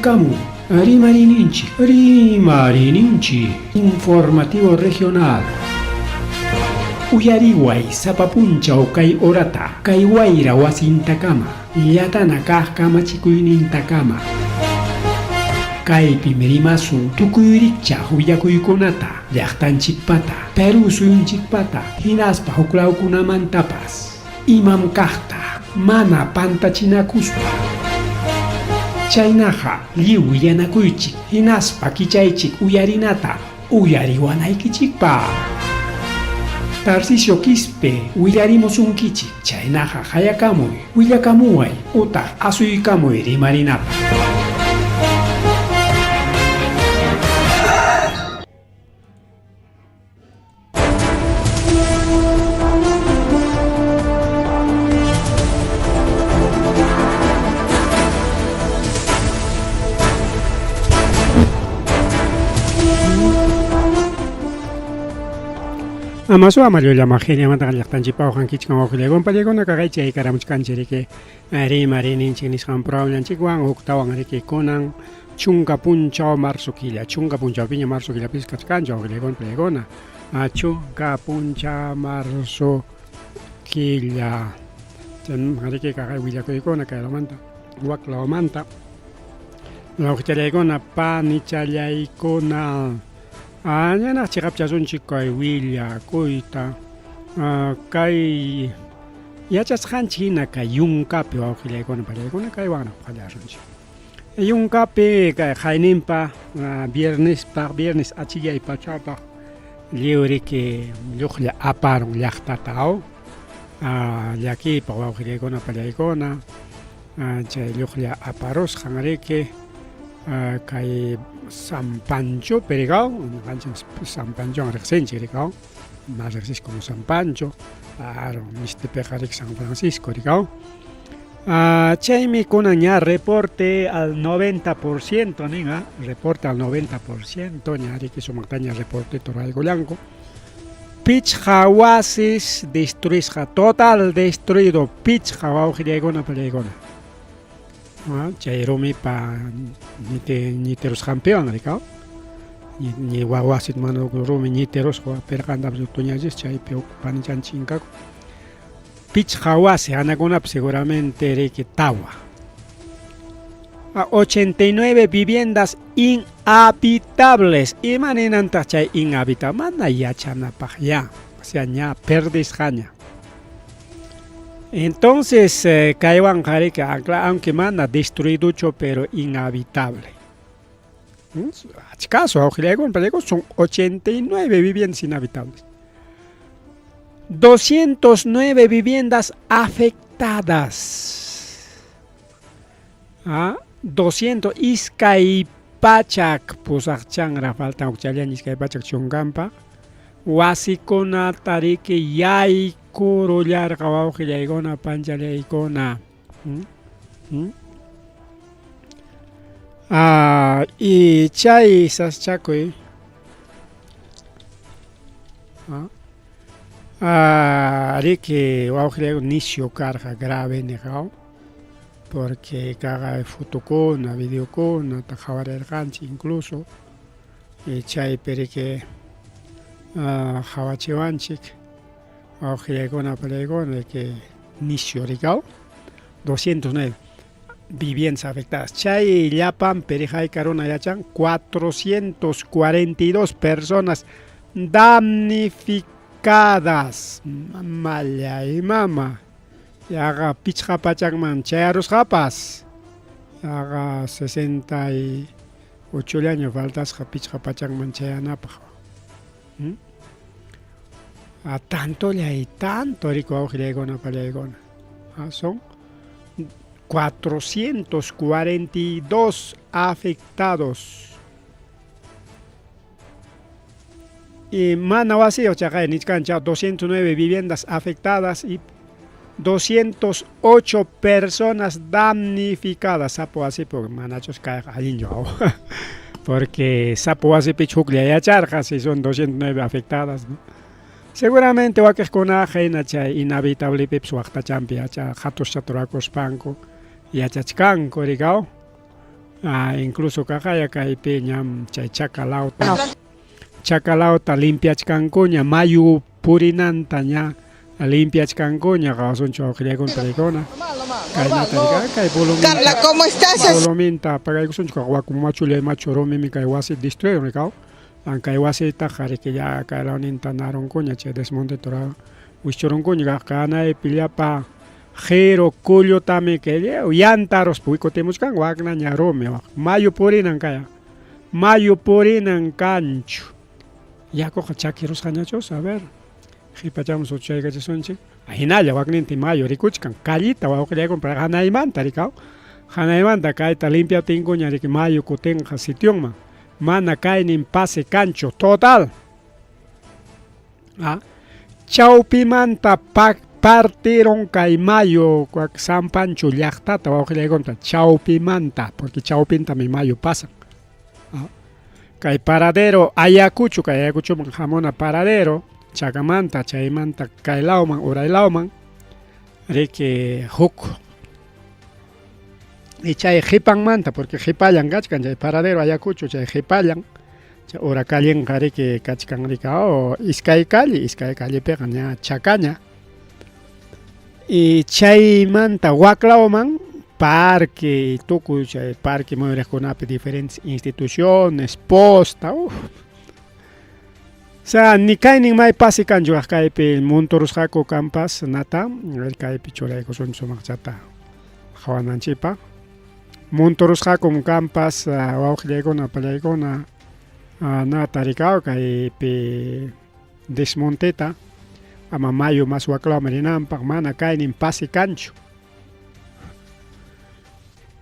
Qallarikamun Rimariyninchik, Rimariyninchik Informativo Regional. Uyariway sapa punchaw kay horata, kay wayra wasintakama, llatana kaq kamachikuynintakama. Kaypim rimasun tukuy rikchaq willakuykunata, llaqtanchikpata, Perú suyunchikpata, hinaspa huklawkunamantapas. Imam kaqta mana pantachinakuspa. Chaynaqa lliw willanakuychik hinaspa kichaychik uyarinata uyariwanaykichikpaq. Tarcisio Quispe willarimusunkichik, chaynaqa qayakamuy, willakamuway utaq asuykamuy rimarinapaq. Amasu amallulla majillamanta llaqtanchikpa uqankichkan wawqillaywan pallaykuna kaqay chaykaramuchkanchik riki rima rininchik nisqan programanchikwan huktawan riki kunan chunka punchaw marzo killa chunka punchawpiña marzo killapis kachkanchik wawqillaykuna pallaykuna chunka puncha marzo killa riki kaqay willakuykuna kay lawmanta wak lawmanta wawqichallaykuna panichallaykuna ñanaq chiqapchasunchik kay willakuyta kay yachasqanchik hina kay yunkapi wawqillaykuna pallaykuna kaywanraq qallasunchik Yunkapi kay qayninpa viernespaq viernes achillay pachapaq lliw riki lluqlla aparun llaqtata aw llakiypaq wawqillaykuna pallaykuna chay lluqlla aparusqan riki kay San Panchopi rikaw ñuqanchik San Panchowan riqsinchik rikaw más riqsisqa como San Pancho claro mistipiqa riki San Francisco rikaw Chaymi kunan ña reporte al 90% nin, reporte al 90% ña riki sumaqtaña reporteta ruraykullanku. Pichqa wasis destruisqa, total destruido, pichqa wawqillaykuna pallaykuna. Chay rumipa ñitirusqanpiwan rikaw. Ñi wasit mana rumi ñitirusqa pirqantapas tuñachis chaypi huk panichan chinkaku. Pichqa wasi hanakunapi seguramente riki tawa. 89 viviendas inhabitables. Ima ninantaq chay inhabitable? Mana yachanapaq ya. O sea, ña perdisqaña. Entonces, eh, kaywanqa riki, aunque mana destruiduchu, pero inhabitable. Achkasu wawqillaykuna, son 89 viviendas inhabitables. 209 viviendas afectadas. Ah, 200 iskay pachak pusaq chanra faltan huk challaña iskay pachak chunkanpa wasikunata riki yaykurullarqa wawqillaykuna panchallaykuna. ¿Mm? ¿Mm? Ah, y chay saschakuy ah, riki wawqillayku nisyu karqa grave niqaw porque kaqa fotokuna videokunata qhawarirqanchik incluso y chaypi riki qhawachiwanchik wawqillaykuna apallaykuna riki nisyu rikaw 209 viviendas afectadas. Chay llapanpi hayka runa yachan 442 personas damnificadas. Mamallay mama. Yaqa pichqa pachakman chayarusqapas. Yaqa 68 llaña faltasqa pichqa pachakman chayanapaq. ¿Mm? A tantolla y tanto rico wawqillaykuna pallaykuna. Ah, son 442 afectados. Y mana wasiyuq chaqay nichkancha 209 viviendas afectadas y 208 personas damnificadas. Sapo wasipi manachus kayqa allinchu porque sapo wasipichu huklla yacharqa si son 209 afectadas, ¿no? Seguramente wakiqkunaqa hina chay inhabitablepipas waqtachanpi yacha hatuscha turakuspanku yachachkanku rikaw. Incluso kaqaya kaypi ñam chay chakalawta chakalawta limpiachkankuña mayu purinanta ña limpiachkankuña qawasunchik wawqillaykuna paykuna kaynata kay volumen Carla, ¿cómo estás? Voluminta apagaykusunchik waku machullay machu rumimi kay wasi destruido rikaw kay wasitaqa riki ya kay lawninta narunkuña chay desmonteta wischurunkuña kanaypi llapa qiru kullutami kay yantaruspa wikutimuchkan waknaña rumi mayu purinan kaya mayu purinan kanchu yakuqa chakirusqañachus a ver qhipachaman suchaykachisunchik hinalla waknintin mayu rikuchkan callita wawqillaykuna hanaymanta rikaw hanaymanta kayta limpiaptinkuña riki mayu kutinqa sitionman mana kaynin pase kanchu total chawpimanta partiron kay mayu San Pancho llaqtata wawqillaykunata chawpimanta porque chawpintami mayu pasan kay paradero Ayacucho kay Ayacuchoman hamuna paradero chakamanta chaymanta kay lawman uray lawman riki huk y chay qipanmanta porque qipallan kachkan chay paradero Ayacucho chay qipallan chay ura callenqa riki kachkan rika iskay calle iskay callepiqa ña chakaña y chaymanta waklawman parque tukuy chay parque muyuriqkunapi diferentes instituciones posta uf o sea ni kaynin may pase kanchu kaypi montorusqaku kampas nata kaypi churaykusunchik sumaqchata qawananchikpaq montorusqakum kampas wawqillaykuna pallaykuna nata rikaw kaypi desmonteta ama mayu mas waklawman rinanpaq mana kaynin pase kanchu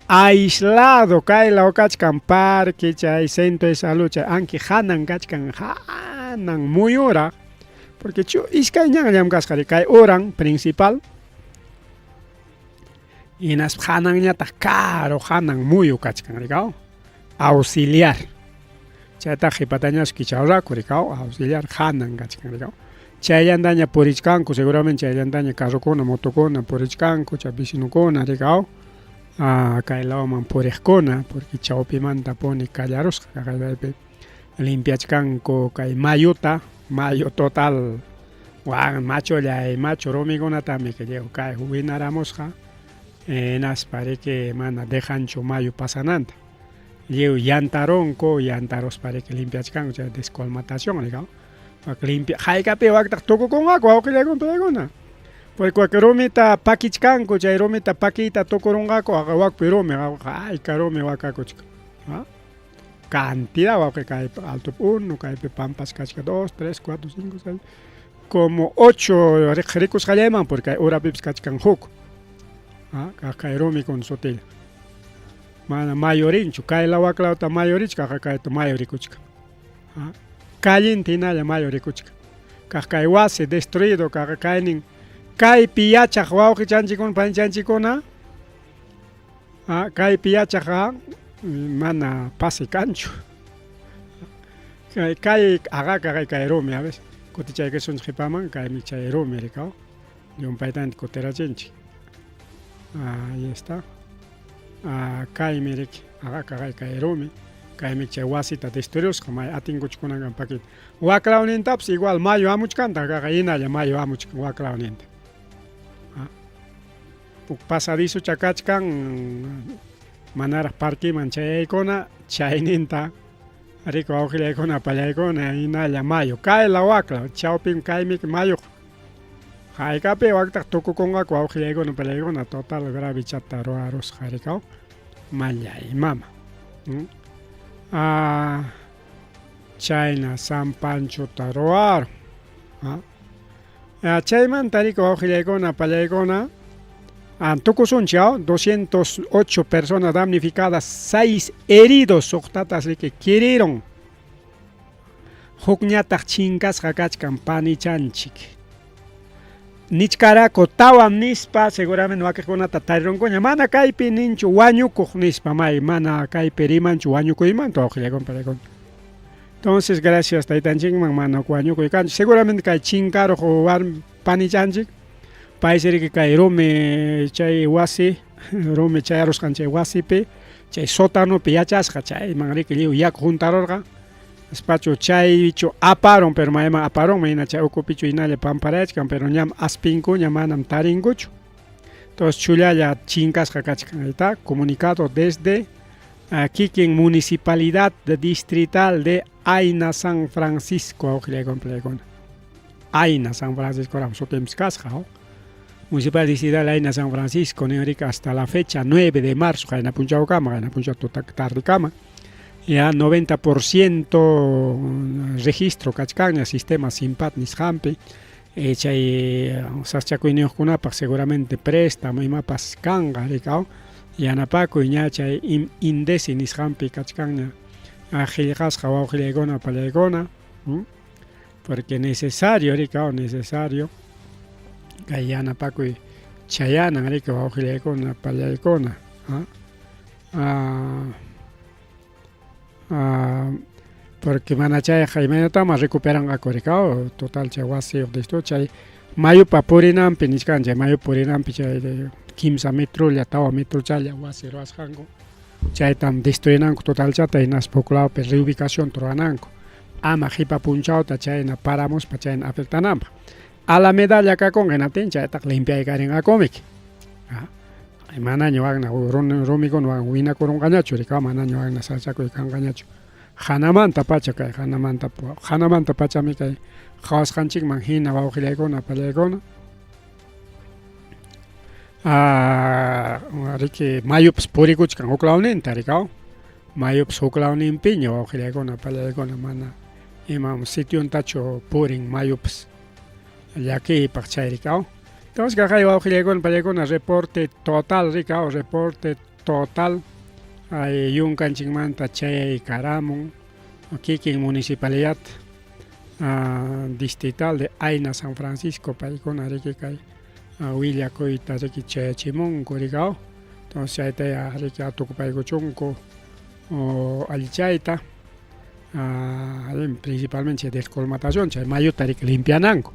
aislado kay law kachkan parque chay centro de salud chay anki hanan kachkan hanan muyuraq porque chu iskay ñanllam kasqa kay uran principal hinaspa hananñataq karu hanan muyu kachkan rikaw auxiliar chayta qhipatañas kichawraku rikaw auxiliar hanan kachkan rikaw chayllantaña purichkanku seguramente chayllantaña carrokuna motokuna purichkanku chay vecinokuna rikaw kay lawman puriqkuna porque chawpimanta puni kallarusqa kaypi limpiachkanku kay mayuta mayu total wan machullay machu rumikunatami kay winaramusqa hinaspa riki mana dejanchu mayu pasananta lliw yantarunku yantaruspa riki limpiachkanku chay descolmatación rikaw wak limpia haykapi waktaq tukukunqaku wawqillaykuna paykuna porque wak rumita pakichkanku chay rumita pakiyta tukurunqaku wakpi rumi hayka rumi wakakuchkan cantidad wawqi kaypi alto uno kaypi pampas kachka 2 3 4 5 6 como 8 rikusqallayman porque urapipis kachkan huk kay rumikuna sutilla mana mayorinchu kay law waklawta mayorichka kayta mayu rikuchkan callenta hinalla mayu rikuchkan kaq kay wasi destruido kaq kaynin kaypi yachaq wawqichanchikkuna panichanchikkuna kaypi yachaq mana pase kanchu kay aqaqa kay rumi a veces kutichaykasunchik qipaman kaymi chay rumi rikaw llumpaytanta kutirachinchik ahí está kaymi riki aqaqa kay rumi kaymi chay wasita destruirusqa may atinkuchu kunanqa pakiyta waklawnintapas igual mayu hamuchkantaq kaqa hinalla mayu hamuchkan waklawninta huk pasadizocha kachkan manaraq parqueman chayaykuna chayninta riku wawqillaykuna pallaykuna hinalla mayu kayla waklaw chawpim kaymi mayuqa haykapi waktaq tukukunqaku wawqillaykuna pallaykuna total grave chata ruwarusqa rikaw mallay mama chayna San Panchota ruwarun chaymanta riku wawqillaykuna pallaykuna tukusunchik 208 personas damnificadas 6 heridos suqtatas riki kirirun hukñataq chinkasqa kachkan panichanchik nichkaraku tawam nispa seguramente wakiqkunata tarirunkuña mana kaypi ninchu wañukuq nispa may mana kaypi rimanchu wañukuymanta wawqillaykuna pallaykuna entonces gracias taytanchikman mana wañukuy kanchu seguramente kay chinkaruq warmi panichanchik paysi riki kay rumi chay wasi rumi chayarusqan chay wasipi Chay sótanopi yachasqa chayman riki lliw yaku huntarurqa. Nispachu chaychu aparun, pero mayman aparunman hina chay ukupichu hinalla pamparayachkan, pero ñam aspinkuña manam tarinkuchu. Entonces chullalla chinkasqa kachkan. Ahí está, comunicado desde kikin municipalidad distrital de Aina San Francisco, awqillaykuna. Aina San Francisco ram sutinpas kasqa. Municipal distrital Aina San Francisco ninrika hasta la fecha 9 de marzo, qayna punchawkama, qayna punchaw tuta tardekama. Ya 90% registro kachkanña sistema SIMPAT nisqanpi. Chay sasachakuyniyuqkunapaq seguramente préstamo imapas kanqa rikaw yanapakuy ña chay INDECI nisqanpi kachkanña qillqasqa wawqillaykuna pallaykuna, porque necesario rikaw necesario kay yanapakuy chayanan rika wawqillaykuna pallaykuna. Porque mana chayqa imaynatama recuperanqaku rikaw total chay wasiyuq disto chay mayupa purinanpi nichkan chay mayu purinanpi chay 3 metrolla 4 metrochalla wasi ruwasqanku chaytam destruinanku totalchata hinaspa huk lawpi reubicación ruwananku ama qipa punchawta chayna paramuspa chayna afectananpaq. Alamedalla kakunqa hinaptin chaytaqa limpiaykarinqakumiki. Manaña wakna rumikuna winakurunqañachu rikaw manaña wakna sasachakuy kanqañachu. Hanamanta pacha kay hanamanta hanamanta pachami kay qhawasqanchikman hina wawqillaykuna pallaykuna riki mayupas purikuchkan huk lawninta rikaw mayupas huk lawninpiña wawqillaykuna pallaykuna mana imam sitiontachu purin mayupas llakiypaq chay rikaw. Entonces kaqay wawqillaykuna pallaykuna reporte total rikaw reporte total ay yunkanchikmanta chayaykaramun kikin municipalidad distrital de Aina San Francisco paykuna riki kay willakuyta riki chayachimunku rikaw. Entonces chayta riki atukupaykuchunku allichayta principalmente descolmatación chay mayuta riki limpiananku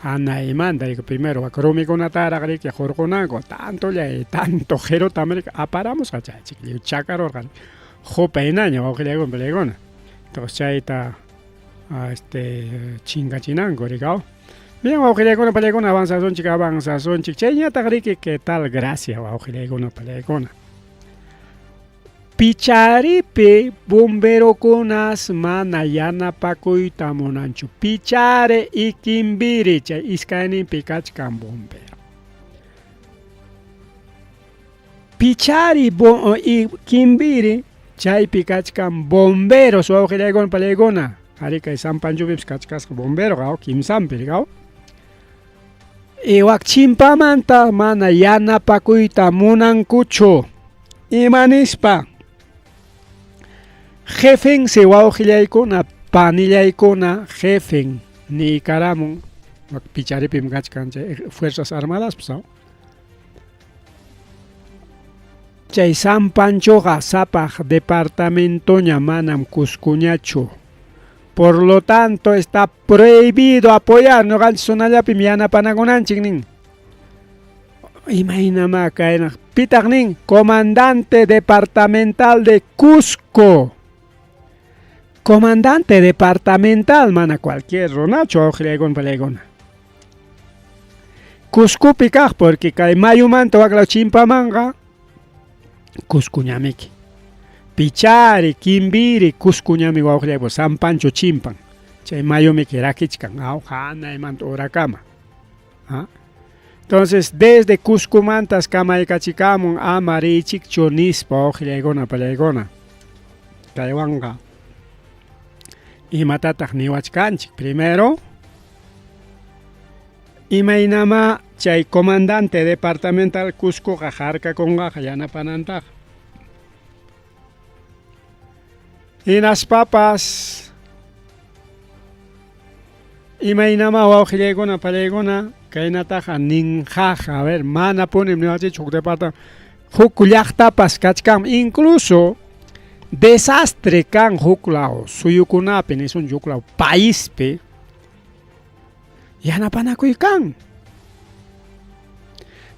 hanaymanta riki primero wak rumikunataraq riki hurqunanku tantolla tanto qirutam riki aparamusqa chay chik lliw chakarurqa qupa hinaña wawqillaykuna pallaykuna. Entonces chayta chinkachinanku rikaw. Bien wawqillaykuna pallaykuna avanzasunchik avanzasunchik chayñataq riki qué tal gracia wawqillaykuna pallaykuna. Picharipi bomberokunas mana yanapakuyta munanchu. Pichare y Kimbiri chay iskayninpi kachkan bombero. Pichari y Kimbiri chaypi kachkan bomberos wawqillaykuna pallaykuna. Ari kay San Panchopipas kachkasqa bombero qaw kimsanpi rikaw. Y wak chimpamanta mana yanapakuyta munankuchu. Ima nispa jefense wawqillaykuna panillaykuna jefen niykaramun wak Picharipim kachkan chay Fuerzas Armadas pues, chay San Panchoqa sapaq departamentoña manam Cuscoñachu. Por lo tanto está prohibido apoyar ñuqanchik zonallapim yanapanakunanchik nin. Imaynamá kayna pitaq nin comandante departamental de Cusco. Comandante departamental mana cualquier runachu wawqillaykuna pallaykuna. Cuscopi kaq porque kay mayumanta waklaw chimpamanqa Cuscoñamiki. Pichari, Kimbiri, Cuscoñami wawqillayku San Pancho chimpan. Chay mayumiki rakichkan aw hanaymanta urakama. Entonces desde Cuscomantas kamaykachikamun ama riychikchu nispa wawqillaykuna pallaykuna. Kaywanqa imatataq niwachkanchik primero imaynama chay comandante departamental Cuscoqa harkakunqaqa yanapanantaqa. Hinaspapas imaynama wawqillaykuna pallaykuna kaynataqa ninqaqa a ver manapunim niwachikchu huk departamento huk llaqtapas kachkan incluso desastre kan huk law suyukunapi nisunchik huk law paispi yanapanakuy kan.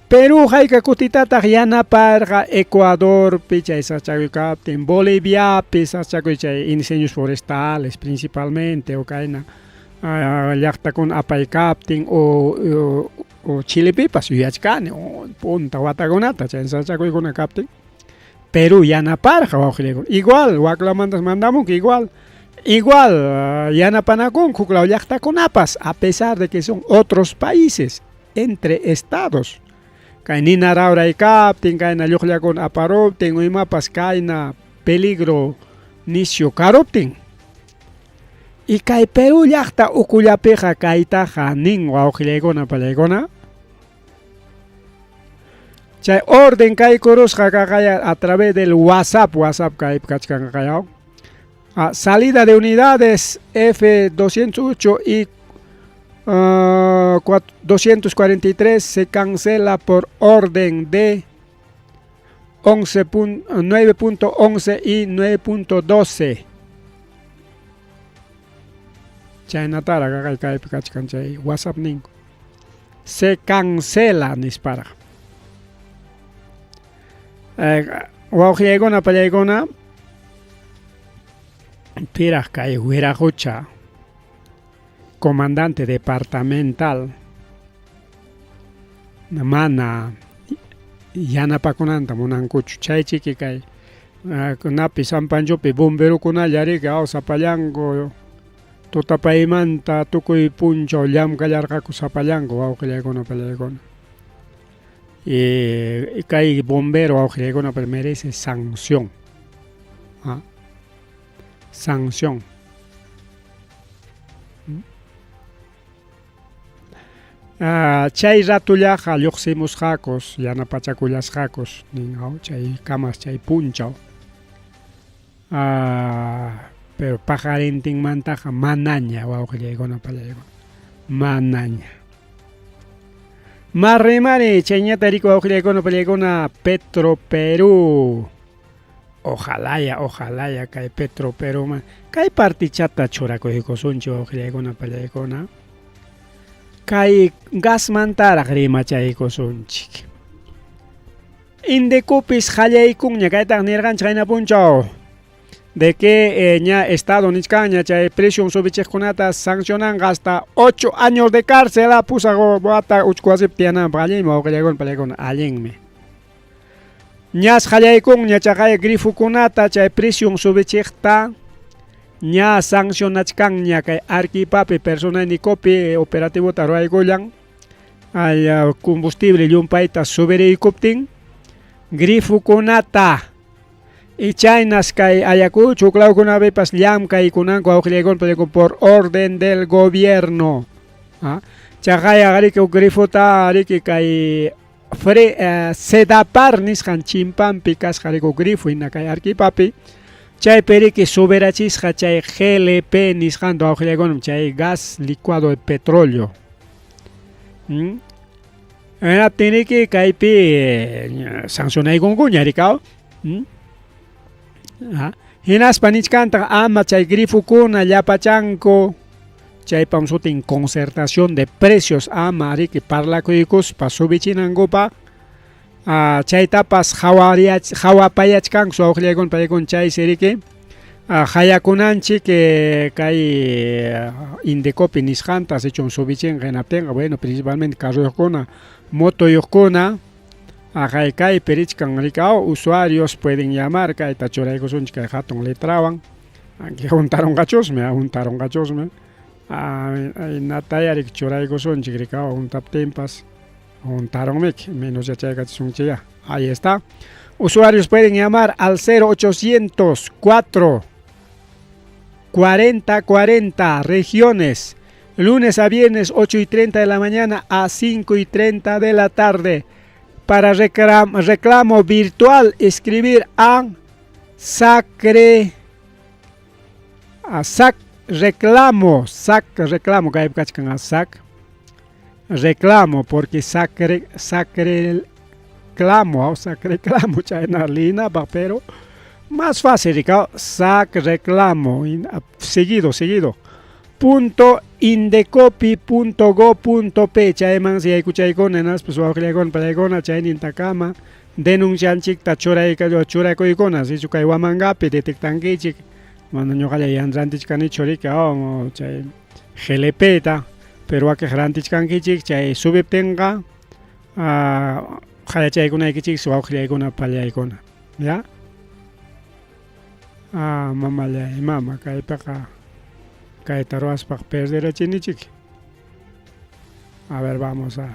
Perú hayka kutitataq yanaparqa Ecuadorpi chay sachakuy kaptin, Boliviapi sachakuy chay incendios forestales principalmente o kayna llaqtakuna apaykaptin o o Chilepipas yuyachkani punta watakunata chay sachakuykuna kaptin Perú yanaparqa wawqillaykuna igual waklamantas mandamunku igual igual yanapanakunku huklaw llaqtakunapas a pesar de que son otros países entre estados kay nina rawray kaptin kayna lluqllakuna aparuptin o imapas kayna peligro nisyu karuptin y kay Perú llaqta ukullapiqa kaytaqa nin wawqillaykuna pallaykuna chay orden kaykurusqa kaqaya a través del WhatsApp WhatsApp kaypi kachkan kaqaya salida de unidades F208 y 243 se cancela por orden de 9.11 y 9.12. Chaynatara kaqay kaypi kachkan chay WhatsApp ninku. Se cancela nisparaq. Wawqillaykuna pallaykuna piraq kay wiraqucha comandante departamental mana yanapakunanta munankuchu chay chiki kay napi San Panchopi bomberokunalla riki aw sapallanku tutapaymanta tukuy punchaw llamkallarqaku sapallanku wawqillaykuna pallaykuna y kay bombero wawqillaykuna merece sanción sanción. Chay ratullaqa lluqsimusqakus yanapachakullasqakus nin chay kamas chay punchaw pero paqarintinmantaqa manaña wawqillaykuna pallaykuna manaña. Marrimari chayñata riku wawqillaykuna pallaykuna Petro Perú. Ojalaya, ojalaya kay Petro Perú kay partichata churakuykusunchik wawqillaykuna pallaykuna. Kay gasmantaraq rimachaykusunchik. Indecopis qallaykunña kaytaq nirqanchik qayna punchaw de que ña estado nichkanña chay prisión subichiqkunata sancionanqa hasta 8 años de cárcel pusaq wata uchku wasipi tiyananpaq allinmi wawqillaykuna pallaykuna allinmi. Ñas qallaykunña chaqay grifokunata chay prisión subichiqta ña sancionachkanña kay Arequipapi personal Indecopi operativota ruwaykullan ay combustible llumpayta subiriykuptin grifokunata y chaynas kay Ayacucho huklawkunapipas llamkaykunanku wawqillaykuna por orden del gobierno. Chaqay riki grifota riki kay Sedapar nisqan chimpanpi kasqa riku grifo hina kay Arequipapi chaypi riki suberachisqa chay GLP nisqanta wawqillaykuna chay gas licuado de petróleo. Hinaptin riki kaypi sancionaykunkuña rikaw. Hinaspa nichkantaq ama chay grifokuna llapachanku chaypam sutin concertación de precios ama riki parlakuykuspa subichinankupaq chaytapas hawapayachkanku wawqillaykuna pallaykuna chaysi riki hayakunanchik kay Indecopi nisqanta sichum subichinqa hinaptinqa bueno principalmente carroyuqkuna motoyuqkuna aqay kaypi richkan rikaw usuarios pueden llamar kayta churaykusunchik kay hatun letrawan huntarunqachusmi huntarunqachusmi nataya riki churaykusunchik rikaw huntaptinpas huntarunmiki menos yachaykachisunchikya. Ahí está. Usuarios pueden llamar al 0804 40 40 regiones, lunes a viernes 8:30 de la mañana a 5:30 de la tarde. Para reclamo virtual, escribir a sacre a sac reclamo, sac reclamo, kaypi kachkan a sac reclamo, porque sacre sacre clamo, sac reclamo chayna linapaq, pero más fácil, sac reclamo, seguido, seguido. www.indecopi.gob.pe chaymansi yaykuchaykuna hinaspas wawqillaykuna pallaykuna chaynintakama denuncianchikta churakuykuna sichu kay Huamangapi detectankichik mana ñuqalla yan rantichkanichu riki chay GLP ta pero wakiq rantichkankichik chay subiptinqa qayachaykunaykichiksi wawqillaykuna pallaykuna ya mamallay mama kaypiqa kayta ruwaspaqa perderachinichik a ver vamos a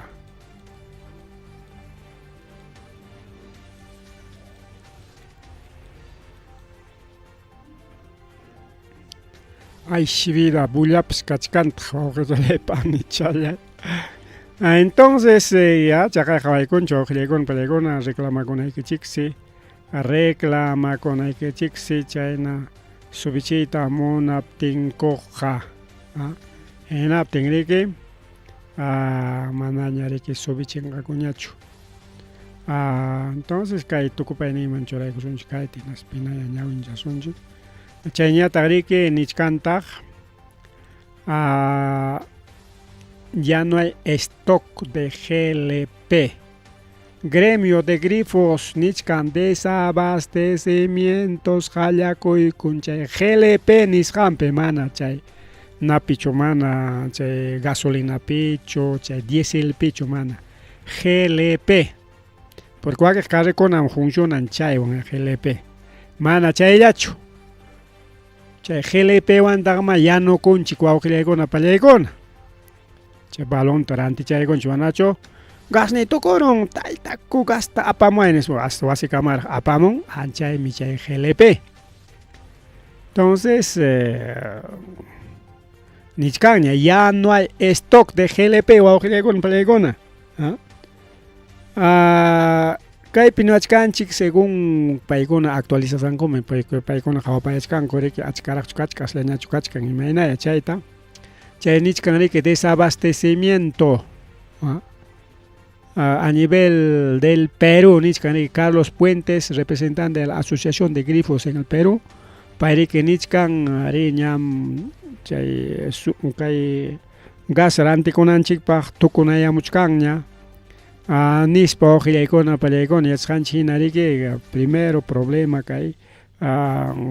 Ay, vida, bullapas kachkantaq wawqillay panichallay. Entonces, ya chaqay qawaykunchik wawqillaykuna pallaykuna reclamakunaykichiksi, reclamakunaykichiksi chayna subichiyta munaptinkuqa. Hinaptin riki manaña riki subichinqakuñachu. Entonces kay tukupayninman churaykusunchik kayta hinaspa hinalla ñawinchasunchik. Chayñataq riki nichkantaq ya no hay stock de GLP. Gremio de grifos nichkan desabastecimientos qallakuykun chay GLP nisqanpi mana chay napichu mana chay gasolinapichu chay dieselpichu mana GLP porque wakiq carrikunam funcionan chaywan GLP mana chayllachu chay GLP-wantaqma yanukunchik wawqillaykuna pallaykuna chay balonta rantichaykunchik manachu gasniy tukurun taytaku gasta apamuway nispa wasikamaraq apamun anchaymi chay GLP entonces nichkanña ya no hay stock de GLP wawqillaykuna pallaykuna kaypi niwachkanchik según paykuna actualizasqankuman paykuna qhawapayachkanku riki achkaraqchu kachkan asllañachu kachkan imaynaya chayta chay nichkan riki desabastecimiento a nivel del Perú nichkan riki Carlos Puentes representante de la Asociación de Grifos en el Perú pay riki nichkan ari ñam chay kay gas rantikunanchikpaq tukunayamuchkanña nispa wawqillaykuna pallaykuna yachasqanchik hina riki primero problema kay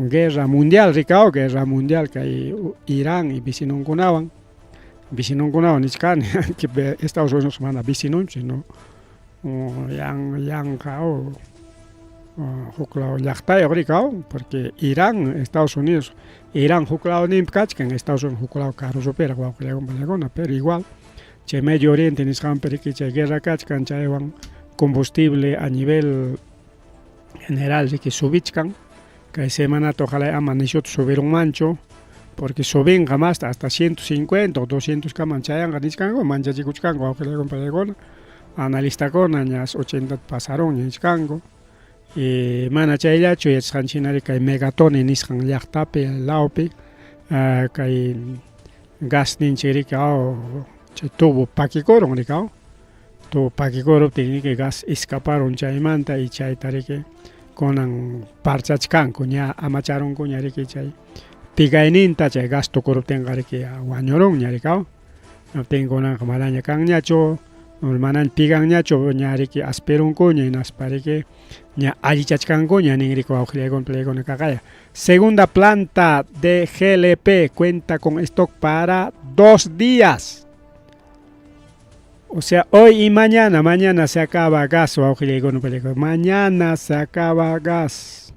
guerra mundial rikaw guerra mundial kay Irán y vecinonkunawan vecinonkunawan nichkani Estados Unidos mana vecinonchu sino yanqa huklaw llaqtayuq rikaw porque Irán Estados Unidos Irán huklawninpi kachkan Estados Unidos huklaw karusupiraq wawqillaykuna pallaykuna pero igual chay Medio Oriente nisqanpi riki chay guerra kachkan chaywan combustible a nivel general riki subichkan kay semanata ojalá ama nishuta subirunmanchu porque subinqa masta hasta 150 o 200 kaman chayanqa nichkanku manchachikuchkanku wawqillaykuna pallaykuna analistakuna ñas 80 pasarunña nichkanku y mana chayllachu yachasqanchik hina kay Megatone nisqan llaqtapi lawpi kay gas ninchik riki chay tubo pakikurun rikaw tubo pakikuruptin riki gas escaparun chaymanta y chayta riki kunan parchachkanku ña amacharunkuña riki chay pigayninta chay gas tukuruptinqa riki wañurunña rikaw hinaptin kunanqa manaña kanñachu manaña piganñachu ña riki aspirunkuña hinaspa riki ña allichachkankuña nin riki wawqillaykuna pallaykuna kaqaya. Segunda planta de GLP cuenta con stock para 2 días. O sea, hoy y mañana, mañana se acaba gas, wawqillaykuna pallaykuna, mañana se acaba gas.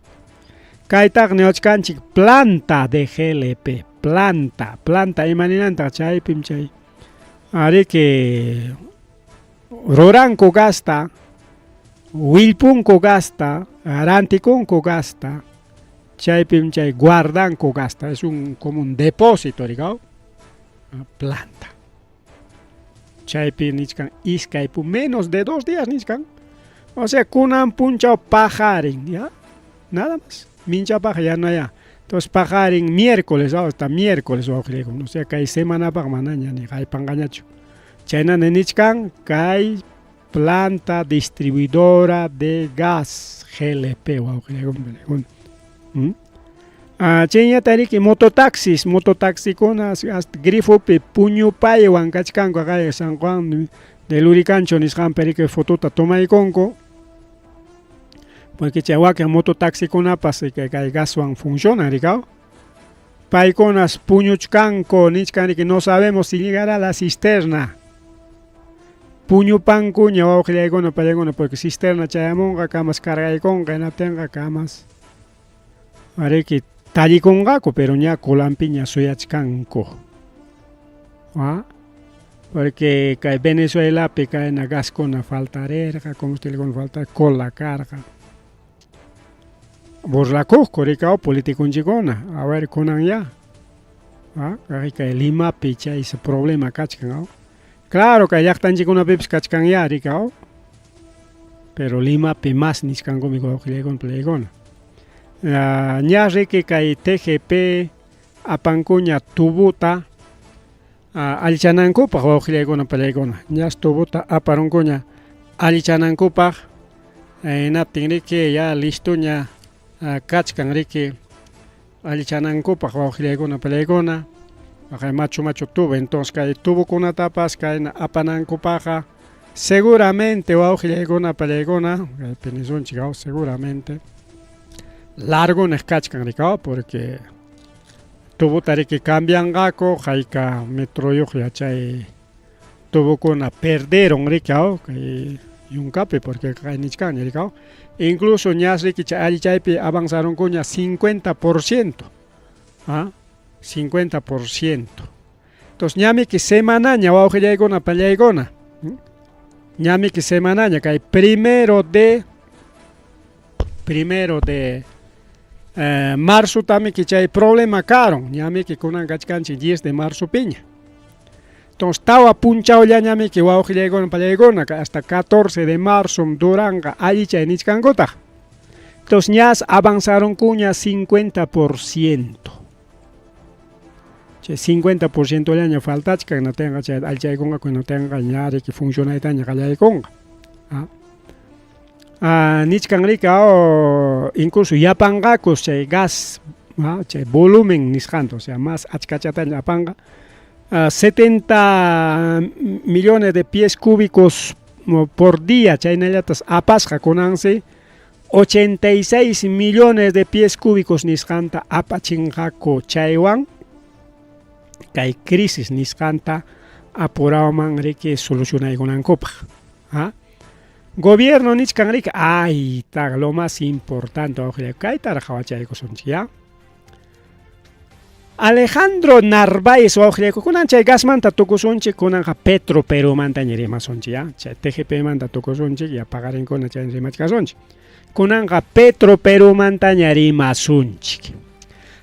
Kaytaq niwachkanchik planta de GLP, planta, planta imaninantaq chaypim chay ariki ruranku gasta, willpunku gasta, rantikunku gasta, chaypim chay guardanku gasta, es un como un depósito, rikaw, planta. Chaypi nichkan iskay menos de 2 días nichkan. O sea, kunan punchaw paqarin, ya, nada más. Minchapaq ya no ya. Entonces paqarin miércoles, hasta miércoles wawqillaykuna, o sea, kay semanapaq manaña ni haypanqañachu. Chaynana nichkan kay planta distribuidora de gas GLP wawqillaykuna. Chayñata riki mototaxis, mototaxikuna hasta grifopi puñupaywan kachkanku kay San Juan de Luricancho nisqanpi riki fotota tomaykunku. Porque chay wakin mototaxikunapas kay gaswan funcionan rikaw. Paykunas puñuchkanku nichkan riki no sabemos si llegará la cisterna. Puñupankuña wawqillaykuna pallaykuna porque cisterna chayamunqa kamas cargaykunqa hinaptinqa kamas ariki tallikunqaku pero ña colampiña suyachkanku. ¿Ah? Porque kay Venezuelapi kayna gaskuna faltarirqa, combustiblekuna falta cola karqa. Burlakuqku rikaw politiconchikuna, a ver kunan ya. ¿Ah? Kay Limapi chay problema kachkan. Claro, kay llaqtanchikkunapipis kachkan ya rikaw. Pero Limapi más nichkankumi wawqillaykuna palaykuna. Ña riki kay TGP apankuña tubuta allichanankupaq wawqillaykuna palaykuna. Ñas tubuta aparunkuña allichanankupaq hinaptin riki ya listoña kachkan riki allichanankupaq wawqillaykuna palaykuna. Kay machu machu tubo, entonces kay tubokunatapas kayna apanankupaqqa seguramente wawqillaykuna palaykuna kaypi nisunchik seguramente largo niq kachkan rikaw porque tubota riki cambianqaku hayka metroyuqlla chay tubokuna perderon rikaw kay yunkapi porque kay nichkanña rikaw incluso ñas riki chay allichaypi avanzarunkuña 50%, ¿ah? 50%. Entonces ñamiki semanaña wawqillaykuna pallaykuna ñamiki semanaña kay primero de marzo tamiki chay problema karon ñamiki kunan kachkanchik 10 de marzo piña. Entonces tawa punchawlla ñamiki wawqillaykuna pallaykuna hasta 14 de marzo duranqa allichay nichkankutaq. Entonces ñas avanzaronkuña 50%. Chay 50% llaña faltachkan natinqa chay allichaykunqa kunatinqa ña riki funcionaytaña qallaykunqa. Nichkan riki incluso yapanqakus chay gas chay volumen nisqanta, o sea más achkachataña apanqa 70 millones de pies cúbicos por día chaynallatas apasqa kunansi 86 millones de pies cúbicos nisqanta apachinqaku chaywan kay crisis nisqanta apurawman riki solucionaykunankupaq. ¿Ah? Gobierno nichkan riki ay ta lo más importante kaytaraq qhawachaykusunchik ya. Alejandro Narváez wawqillayku kunan chay gasmanta tukusunchik kunanqa Petro Perúmantaña rimasunchik ya chay TGP manta tukusunchik ya paqarinkuna chay rimachkasunchik kunanqa Petro Perúmantaña rimasunchik.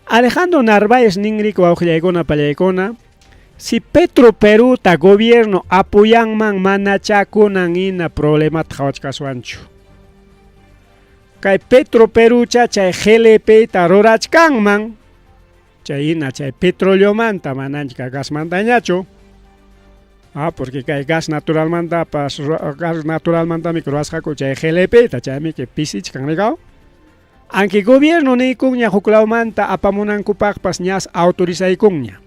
Alejandro Narváez ninriki wawqillaykuna pallaykuna si Petro Perúta gobierno apoyanman manachá kunan hina problemata qhawachkaswanchu. Kay Petro Perúcha chay GLP ta rurachkanman chay hina chay petroleomanta mananchik gasmantañachu. Porque kay gas naturalmantapas gas naturalmantami ruwasqaku chay GLP ta chaymi pisichkan rikaw. Aunque gobierno niykunña huklawmanta apamunankupaqpas ñas autorizaykunña.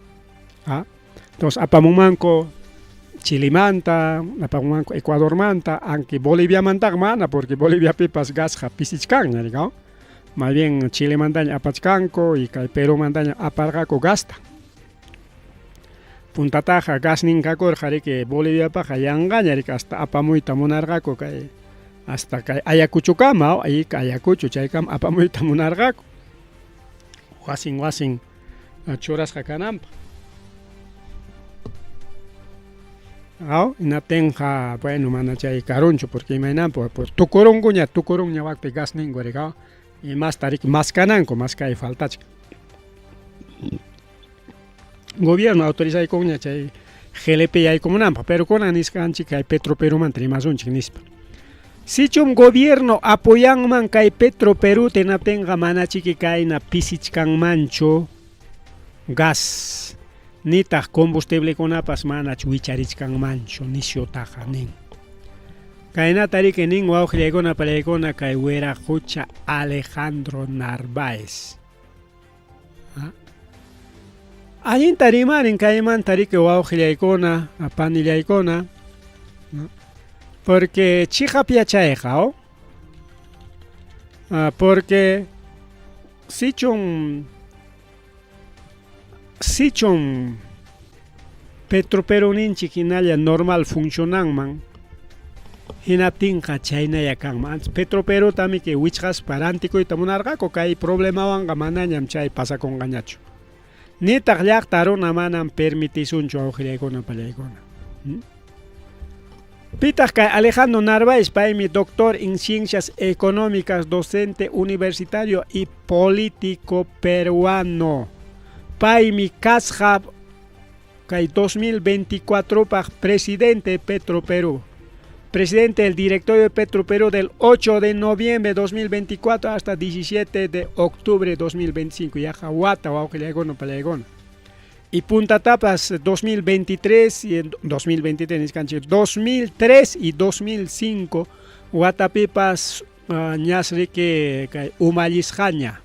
Entonces apamunmanku Chilemanta, apamunmanku Ecuadormanta, aunque Boliviamantaqa mana porque Boliviapipas gasqa pisichkanña rikaw. Más bien Chilemantaña apachkanku y kay Perúmantaña aparqaku gasta. Puntataqa gas ninqakurqa riki Boliviapaqa yanqaña riki hasta apamuyta munarqaku kay hasta kay Ayacuchokama, ahí Ayacucho chaykama apamuyta munarqaku. Wasin wasin churasqa kananpaq. Hinaptinqa bueno mana chay karunchu porque imaynanpi tukurunkuña tukurunña wakpi gas ninku rikaw y masta riki maskananku mas kay faltachkan. Gobierno autorizaykunña chay GLP yaykumunanpaq pero kunan nisqanchik kay Petro Perúmanta rimasunchik nispa. Sichum gobierno apoyanman kay Petro Perú hinaptinqa manachiki kayna pisichkanmanchu gas nitaq combustiblekunapas manach wicharichkanmanchu nisyutaqa nin. Kaynata riki nin wawqillaykuna palaykuna kay wiraqucha Alejandro Narváez. Allinta rimarin kaymanta riki wawqillaykuna, panillaykuna, porque chiqap yachayqa, oh? Porque sichum sichum Petroperuninchik hinalla normal funcionanman hinaptinqa chaynalla kanman. Antes Petroperutamiki wichqaspa rantikuyta munarqaku, kay problemawanqa manañam chay pasakunqañachu. Nitaq llaqta runa manam permitisunchu wawqillaykuna pallaykuna. Pitaq kay Alejandro Narváez? Paymi doctor en ciencias económicas, docente universitario y político peruano. Paymi kasqa kay 2024paq presidente de Petroperú. Presidente del directorio de Petroperú del 8 de noviembre de 2024 hasta 17 de octubre de 2025. Yaqa wata wawqillaykuna pallaykuna. Y puntatapas 2023 y en 2023 nisqanchik 2003 y 2005 watapipas ñas riki kay umallisqaña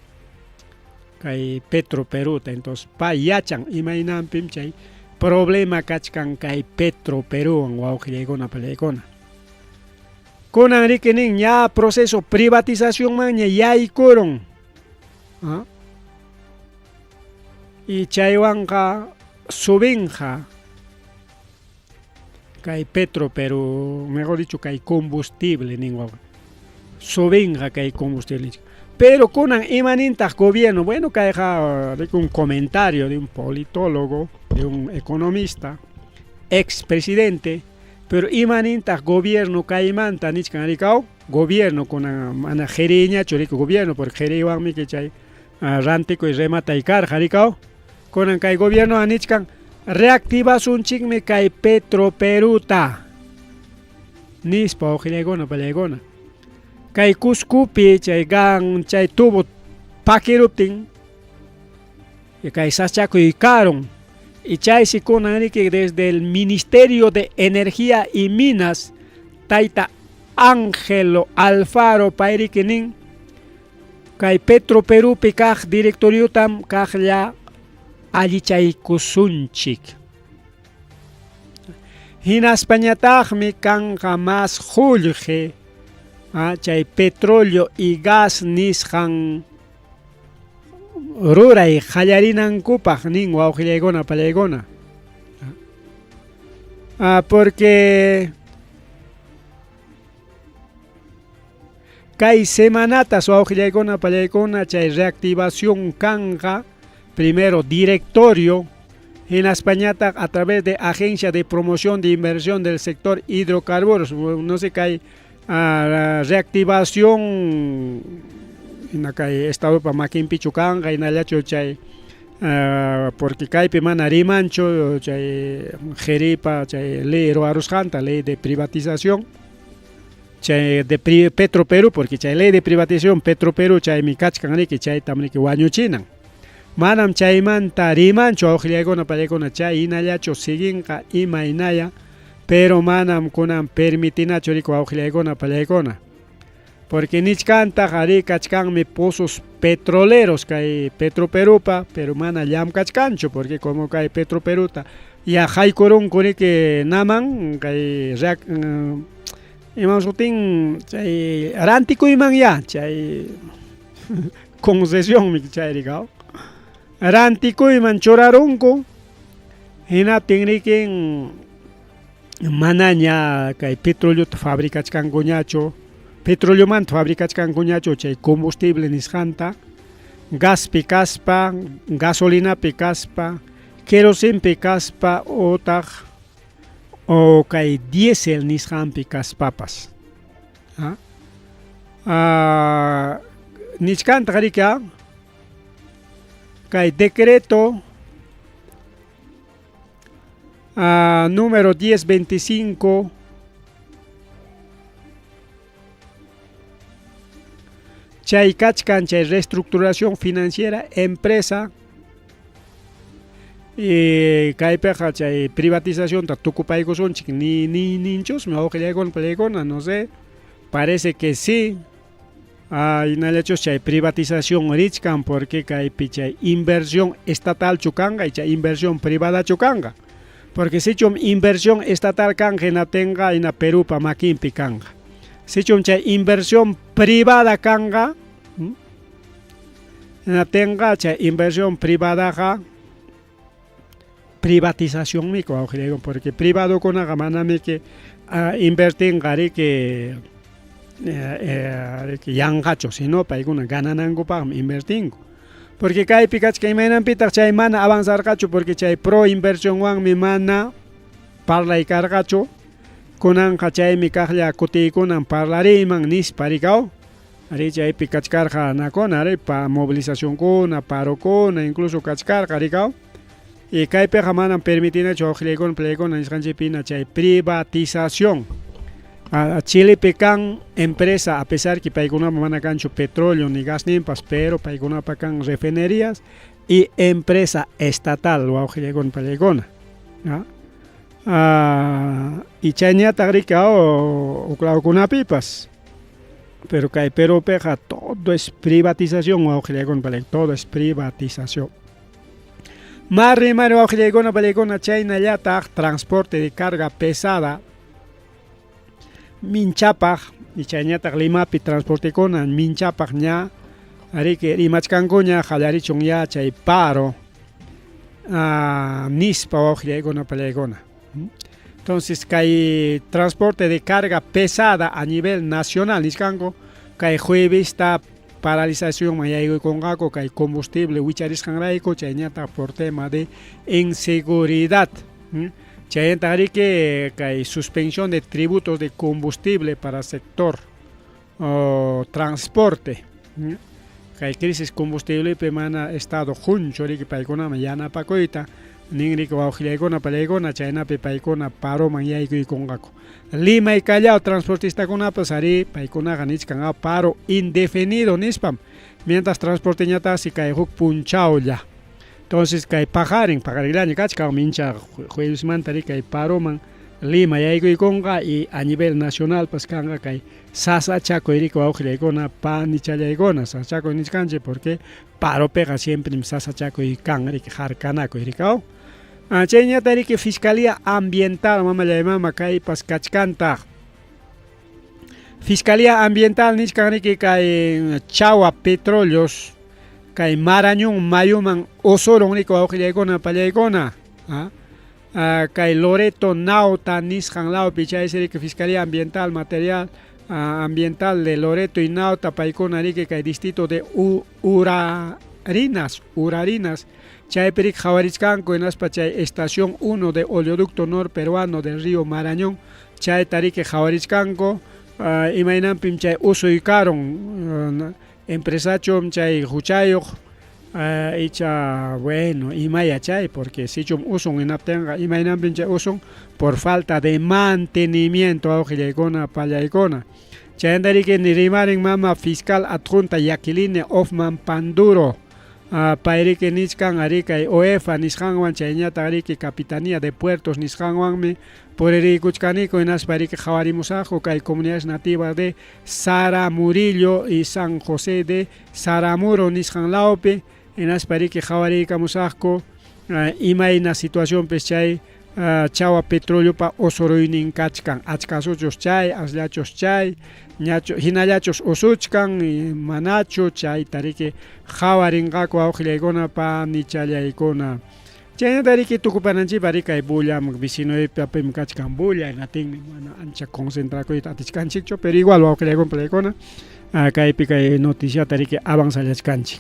kay Petro Peruta. Entonces pay yachan imaynanpim chay problema kachkan kay Petro Perúwan wawqillaykuna pallaykuna. Kunan riki nin ña proceso privatizacionmanña yaykurun. Y chaywanqa subinqa kay Petro Perú, mejor dicho kay combustible nin wawqi. Subinqa kay combustible. Pero kunan imanintaq gobierno, bueno kayqa un comentario de un politólogo, de un economista, expresidente, pero imanintaq gobierno kaymanta nichkan rikaw, gobierno kunan mana qiriyñachu riki gobierno, porque qiriywanmi chay rantikuy rematay karqa rikaw, kunan kay gobierno nichkan reactivasunchikmi kay Petro Peruta nispa wawqillaykuna pallaykuna. Kay Cuscopi chay gan chay tubo pakiruptin kay sachakuy karun y chaysi kunan riki desde el Ministerio de Energía y Minas tayta Ángelo Alfaro payriki nin kay Petro Perupi kaq directoriotam kaqlla allichaykusunchik. Hinaspañataqmi kanqa mas qullqi chay petróleo y gas nisqan ruray qallarinankupaq nin wawqillaykuna pallaykuna. Porque kay semanatas wawqillaykuna pallaykuna chay reactivación kanqa primero directorio hinaspañataq a través de Agencia de Promoción de Inversión del Sector Hidrocarburos, no sé kay reactivación hina kay estadopa makinpichu kanqa hinallachu chay porque kaypi mana rimanchu chay qiripa chay ley ruwarusqanta ley de privatización chay de Petro Perú, porque chay ley de privatización Petro Perú chaymi kachkan riki chaytam riki wañuchinan. Manam chaymanta rimanchu wawqillaykuna pallaykuna chay hinallachu siguinqa imaynalla, pero manam kunan permitinachu riki wawqillaykuna pallaykuna. Porque nichkantaq ari kachkanmi pozos petroleros kay Petro Perupa, pero mana llamkachkanchu porque como kay Petro Peruta ya haykurunku riki naman kay imam sutin chay rantikuyman ya chay concesionmi chay rikaw. Rantikuyman churarunku hinaptin rikin manaña kay petroleota fabricachkankuñachu, petroleomanta fabricachkankuñachu chay combustible nisqanta, gaspi kaspa, gasolinapi kaspa, kerosinpi kaspa utaq o kay diésel nisqanpi kaspapas. Nichkantaq riki kay decreto número 1025 chay kachkan chay reestructuración financiera empresa y kaypiqa chay privatizacionta tukupaykusunchik ni ninchusmi wawqillaykuna pallaykuna, no sé, parece que sí. Hinallachus chay privatización richkan porque kaypi chay inversión estatalchu kanqa icha inversión privadachu kanqa. Porque sichum inversión estatal kanqa hinaptinqa hina Perupa makinpi kanqa. Sichum chay inversión privada kanqa hinaptinqa chay inversión privadaqa privatizacionmi wawqillayku porque privadokunaqa manamiki invertinqa riki riki yanqachu sino paykuna gananankupaqmi invertinku porque kaypi kachkan imaynanpitaq chay mana avanzarqachu porque chay pro inversionwanmi mana parlay karqachu kunanqa chaymi kaqlla kutiykunan parlariyman nispa rikaw ari chaypi kachkarqa nakuna ari pa movilizacionkuna parokuna incluso kachkarqa rikaw y kaypiqa manam permitinachu wawqillaykuna palaykuna nisqanchikpina chay privatización Chilepi kan empresa a pesar que paykunapa mana kanchu petróleo ni gasninpas pero paykunapa kan refinerías y empresa estatal wawqillaykuna palaykuna y chayñataq riki huklawkunapipas pero kay Perupiqa todo es privatización wawqillaykuna palaykuna todo es privatización. Mari mari wawqillaykuna palaykuna chaynallataq transporte de carga pesada minchapaq y chayñataq Limapi transportekuna minchapaq ña riki rimachkankuña qallarichun ya chay paro nispa wawqillaykuna palaykuna. Entonces kay transporte de carga pesada a nivel nacional nichkanku kay juevesta paralizacionman yaykuykunqaku kay combustible wicharisqanrayku chayñataq por tema de inseguridad. Chaynataq riki kay suspensión de tributos de combustible para sector transporte. Kay crisis combustiblepi mana estado qunchu riki paykunaman yanapakuyta nin riki wawqillaykuna palaykuna chaynapi paykuna paroman yaykuykunqaku. Lima y Callao transportistakunapas ari paykunaqa nichkan paro indefinido nispam mientras transporteñataqsi kay huk punchawlla. Entonces kay paqarin paqarinllaña kachkan mincha juevesmanta riki kay paroman Lima yaykuykunqa y a nivel nacionalpas kanqa kay sasachakuy riki wawqillaykuna panichallaykuna sasachakuy nichkanchik porque paropiqa siempre sasachakuy kan riki harkanakuy rikaw. Chayñata riki Fiscalía Ambiental mamallay mama kaypas kachkantaq. Fiscalía Ambiental nichkan riki kay Chawa Petróleos kay Marañón mayuman usurun riki wawqillaykuna pallaykuna kay Loreto Nauta nisqan lawpi chaysi riki Fiscalía Ambiental Material Ambiental de Loreto y Nauta paykuna riki kay distrito de Urarinas chaypi riki qhawarichkanku hinaspa chay estación 1 de oleoducto norperuano del río Marañón chayta riki qhawarichkanku imaynanpim chay usuy karun empresachum chay huchayuq icha bueno imaya chay porque sichum usun hinaptinqa imaynanpim chay usun por falta de mantenimiento wawqillaykuna pallaykuna. Chaynata riki rimarin mama fiscal adjunta Jacqueline Hoffman Panduro pay riki nichkan ari kay OEFA nisqanwan chayñataq riki Capitanía de Puertos nisqanwanmi puririykuchkaniku hinaspa riki qhawarimusaqku kay comunidades nativas de Saramurillo y San José de Saramuro nisqan lawpi hinaspa riki qhawariykamusaqku imayna situacionpis chay Chawa petróleopa usuruynin kachkan achkasuchus chay asllachus chay ñachu hinallachus usuchkan manachu chayta riki qhawarinqaku wawqillaykuna panichallaykuna. Chaynata riki tukupananchikpa riki kay bullam vecinoypim kachkan bulla hinatinmi mana ancha concentrakuyta atichkanchikchu pero igual wawqillaykuna palaykuna kaypi kay noticiata riki avanzallachkanchik.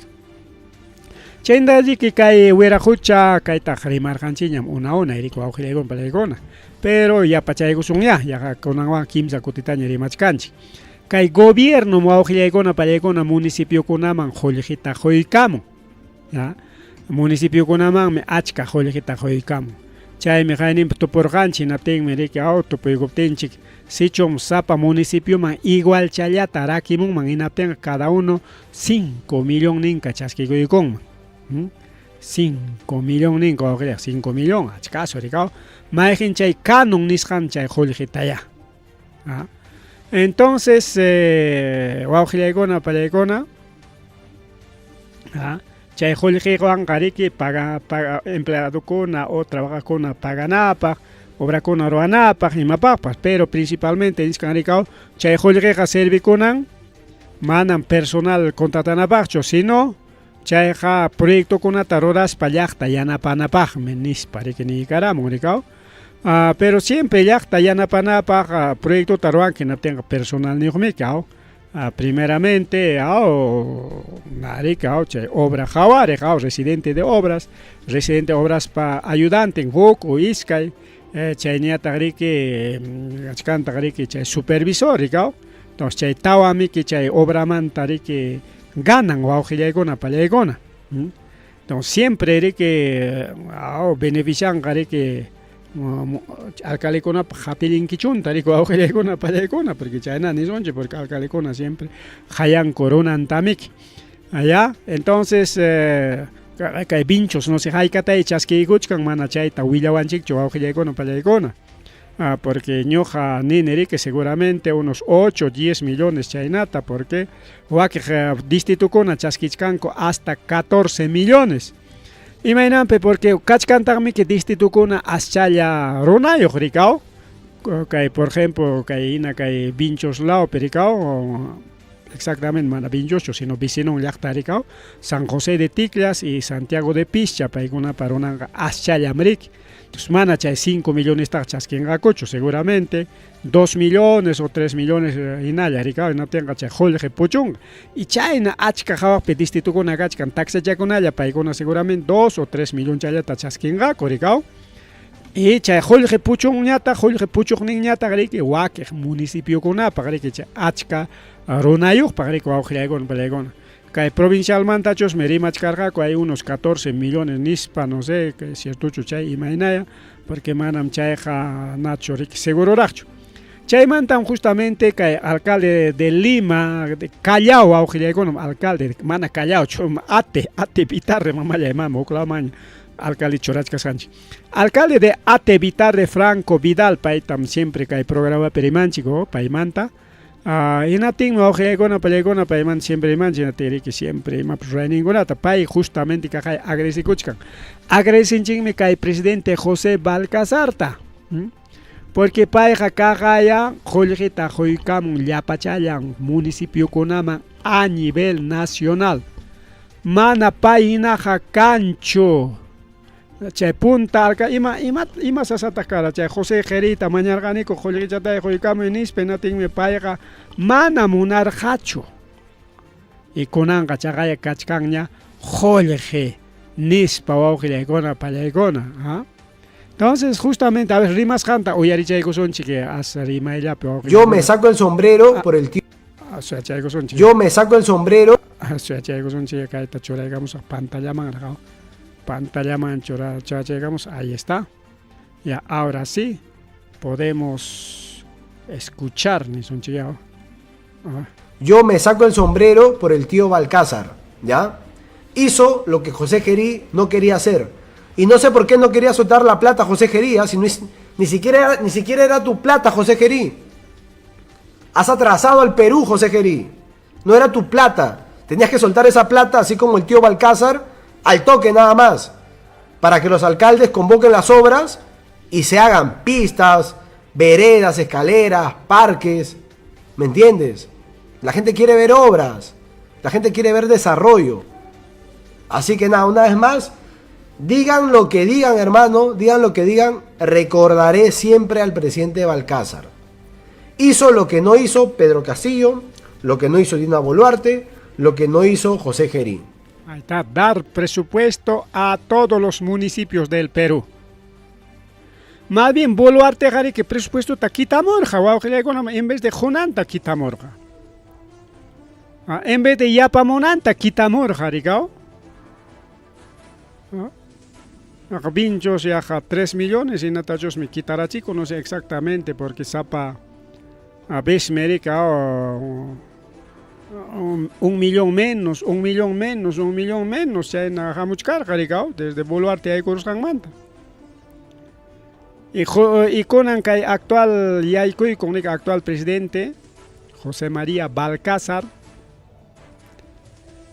Chaynata riki kay wiraqucha kaytaq rimarqanchikñam una una riki wawqillaykuna palaykuna pero yapachaykusunyá yaqa kunanwan kimsa kutitaña rimachkanchik. Kay gobierno wawqillaykuna palaykuna municipiokunaman qullqita quykamun ya municipiokunamanmi achka qullqita quykamun chaymi qayninpi tupurqanchik hinaptinmi riki tupuykuptinchik sichum sapa municipioman igualchallata rakimunman hinaptinqa cada uno 5 millón ninka chaskikuykunman. 5 millón ninka wawqillayqa 5 millón achkasu rikaw mayqin chay canon nisqan chay qullqitaya. Entonces, wawqillaykuna, pallaykuna, chay qullqiwanqa riki paga, paga empleadokuna o trabajaqkuna paganapaq, obrakuna ruwanapaq, imapaqpas, pero principalmente niskan rikaw chay qullqiqa servikunan manam personal contratanapaqchu, sino chayqa proyectokunata ruraspa llaqta yanapanapaqmi nispa riki niykaramun rikaw. Pero siempre llaqta yanapanapaq proyectota ruwanki hinaptinqa personalniyuqmi kaw. Primeramente narika chay obra qhawariq residente de obras, residente de obraspa ayudanten huk o iskay, chayñataq riki achkantaq riki chay supervisor rikaw. Entonces chay tawamiki chay obramanta riki ganan wawqillaykuna pallaykuna. Entonces siempre riki beneficianqa riki alcaldekunapaq hatillinkichunta riki wawqillaykuna pallaykuna, porque chayna nisunchik, porque alcaldekuna siempre hayanku runantamiki. Allá, entonces kay Vinchos no sé haykatay chaskiykuchkan mana chayta willawanchikchu wawqillaykuna pallaykuna. Porque ñuqa nini riki seguramente unos 8, 10 millones chaynata, porque wakiq distritukuna chaskichkanku hasta 14 millones. Imaynanpi, porque kachkantaqmiki distritukuna aschalla runayuq rikaw. Kay, por ejemplo, kay hina kay Vinchos lawpi rikaw, exactamente mana Vinchoschu, sino vecinon llaqta rikaw, San José de Ticllas y Santiago de Pischa, paykunapa runanqa aschallam riki. Entonces mana chay 5 millones chaskinqakuchu, seguramente 2 millones o 3 millones hinalla rikaw, hinaptinqa chay qullqi puchunqa. Y chayna achka hawaqpi distritukuna kachkan taxachakunalla, paykuna seguramente 2 o 3 millones chayllata chaskinqaku rikaw. Y chay qullqi puchunñataq, qullqi puchuqninñataq riki wakiq municipiokunapaq riki chay achka runayuqpaq riki wawqillaykuna pallaykuna. Kay provincialmantachusmi rimachkarqaku hay unos 14 millones nispa, no sé, ciertochu chay imaynaya, porque manam chayqa nachu riki seguroraqchu. Chaymantam justamente kay alcalde de Lima, de Callao wawqillaykunam alcalde, mana Callao, Ate Vitarre, mamallay mama, huk lawmanña alcalde churachkasqanchik. Alcalde de Ate Vitarre, Franco Vidal, paytam siempre kay programapi rimanchik, paymanta. Hinaptinmi wawqillaykuna pallaykuna paymanta siempre rimanchik, hinaptin riki siempre imapas rurayninkunata pay justamente kaqay agradecikuchkan. Agradecenchinmi kay presidente José Balcazarta, porque payqa kaqaya qullqita quykamun llapachallan municipiokunaman a nivel nacional. Mana pay hinaqa kanchu. Chay punta alca ima sasataq kara chay José Jerita mañarqaniku qullqichatay quykamuy nispa, hinaptinmi payqa mana munarqachu. Y kunanqa chaqaya kachkanña qullqi nispa wawqillaykuna pallaykuna. Entonces justamente a ver rimasqanta uyarichaykusunchik as rimayllapi wawqillaykuna. Yo me saco el sombrero por el tío. Suyachaykusunchik. Yo me saco el sombrero. Suyachaykusunchik kayta churaykamusaq pantallaman raqaw. Pantallaman churachaykamus, ahí está. Ya, ahora sí podemos escuchar nisunchik ya. Yo me saco el sombrero por el tío Balcázar, ¿ya? Hizo lo que José Jerí no quería hacer. Y no sé por qué no quería soltar la plata José Jerí, ¿ah? Si no es, ni siquiera era tu plata, José Jerí. Has atrasado al Perú, José Jerí. No era tu plata. Tenías que soltar esa plata, así como el tío Balcázar, al toque nada más, para que los alcaldes convoquen las obras y se hagan pistas, veredas, escaleras, parques. ¿Me entiendes? La gente quiere ver obras, la gente quiere ver desarrollo. Así que nada, una vez más, digan lo que digan, hermano, digan lo que digan, recordaré siempre al presidente Balcázar. Hizo lo que no hizo Pedro Castillo, lo que no hizo Dina Boluarte, lo que no hizo José Jerí. Ahí está, dar presupuesto a todos los municipios del Perú. Más bien, Boluarte, jari, que presupuesto ta quitamorja, wawqillaykuna, en vez de qunanta quitamorja. En vez de yapamunanta quitamorja, rikao. Vinchos yaja 3 millones y natachos me quitarachico, no sé exactamente, porque sapa a veces me un millón menos, un millón menos, un millón menos, chayna hamuchkarqa rikao, desde Boluarte aykurusqanmanta. Y kunan kay actual yaykuykun nika actual presidente. José María Balcázar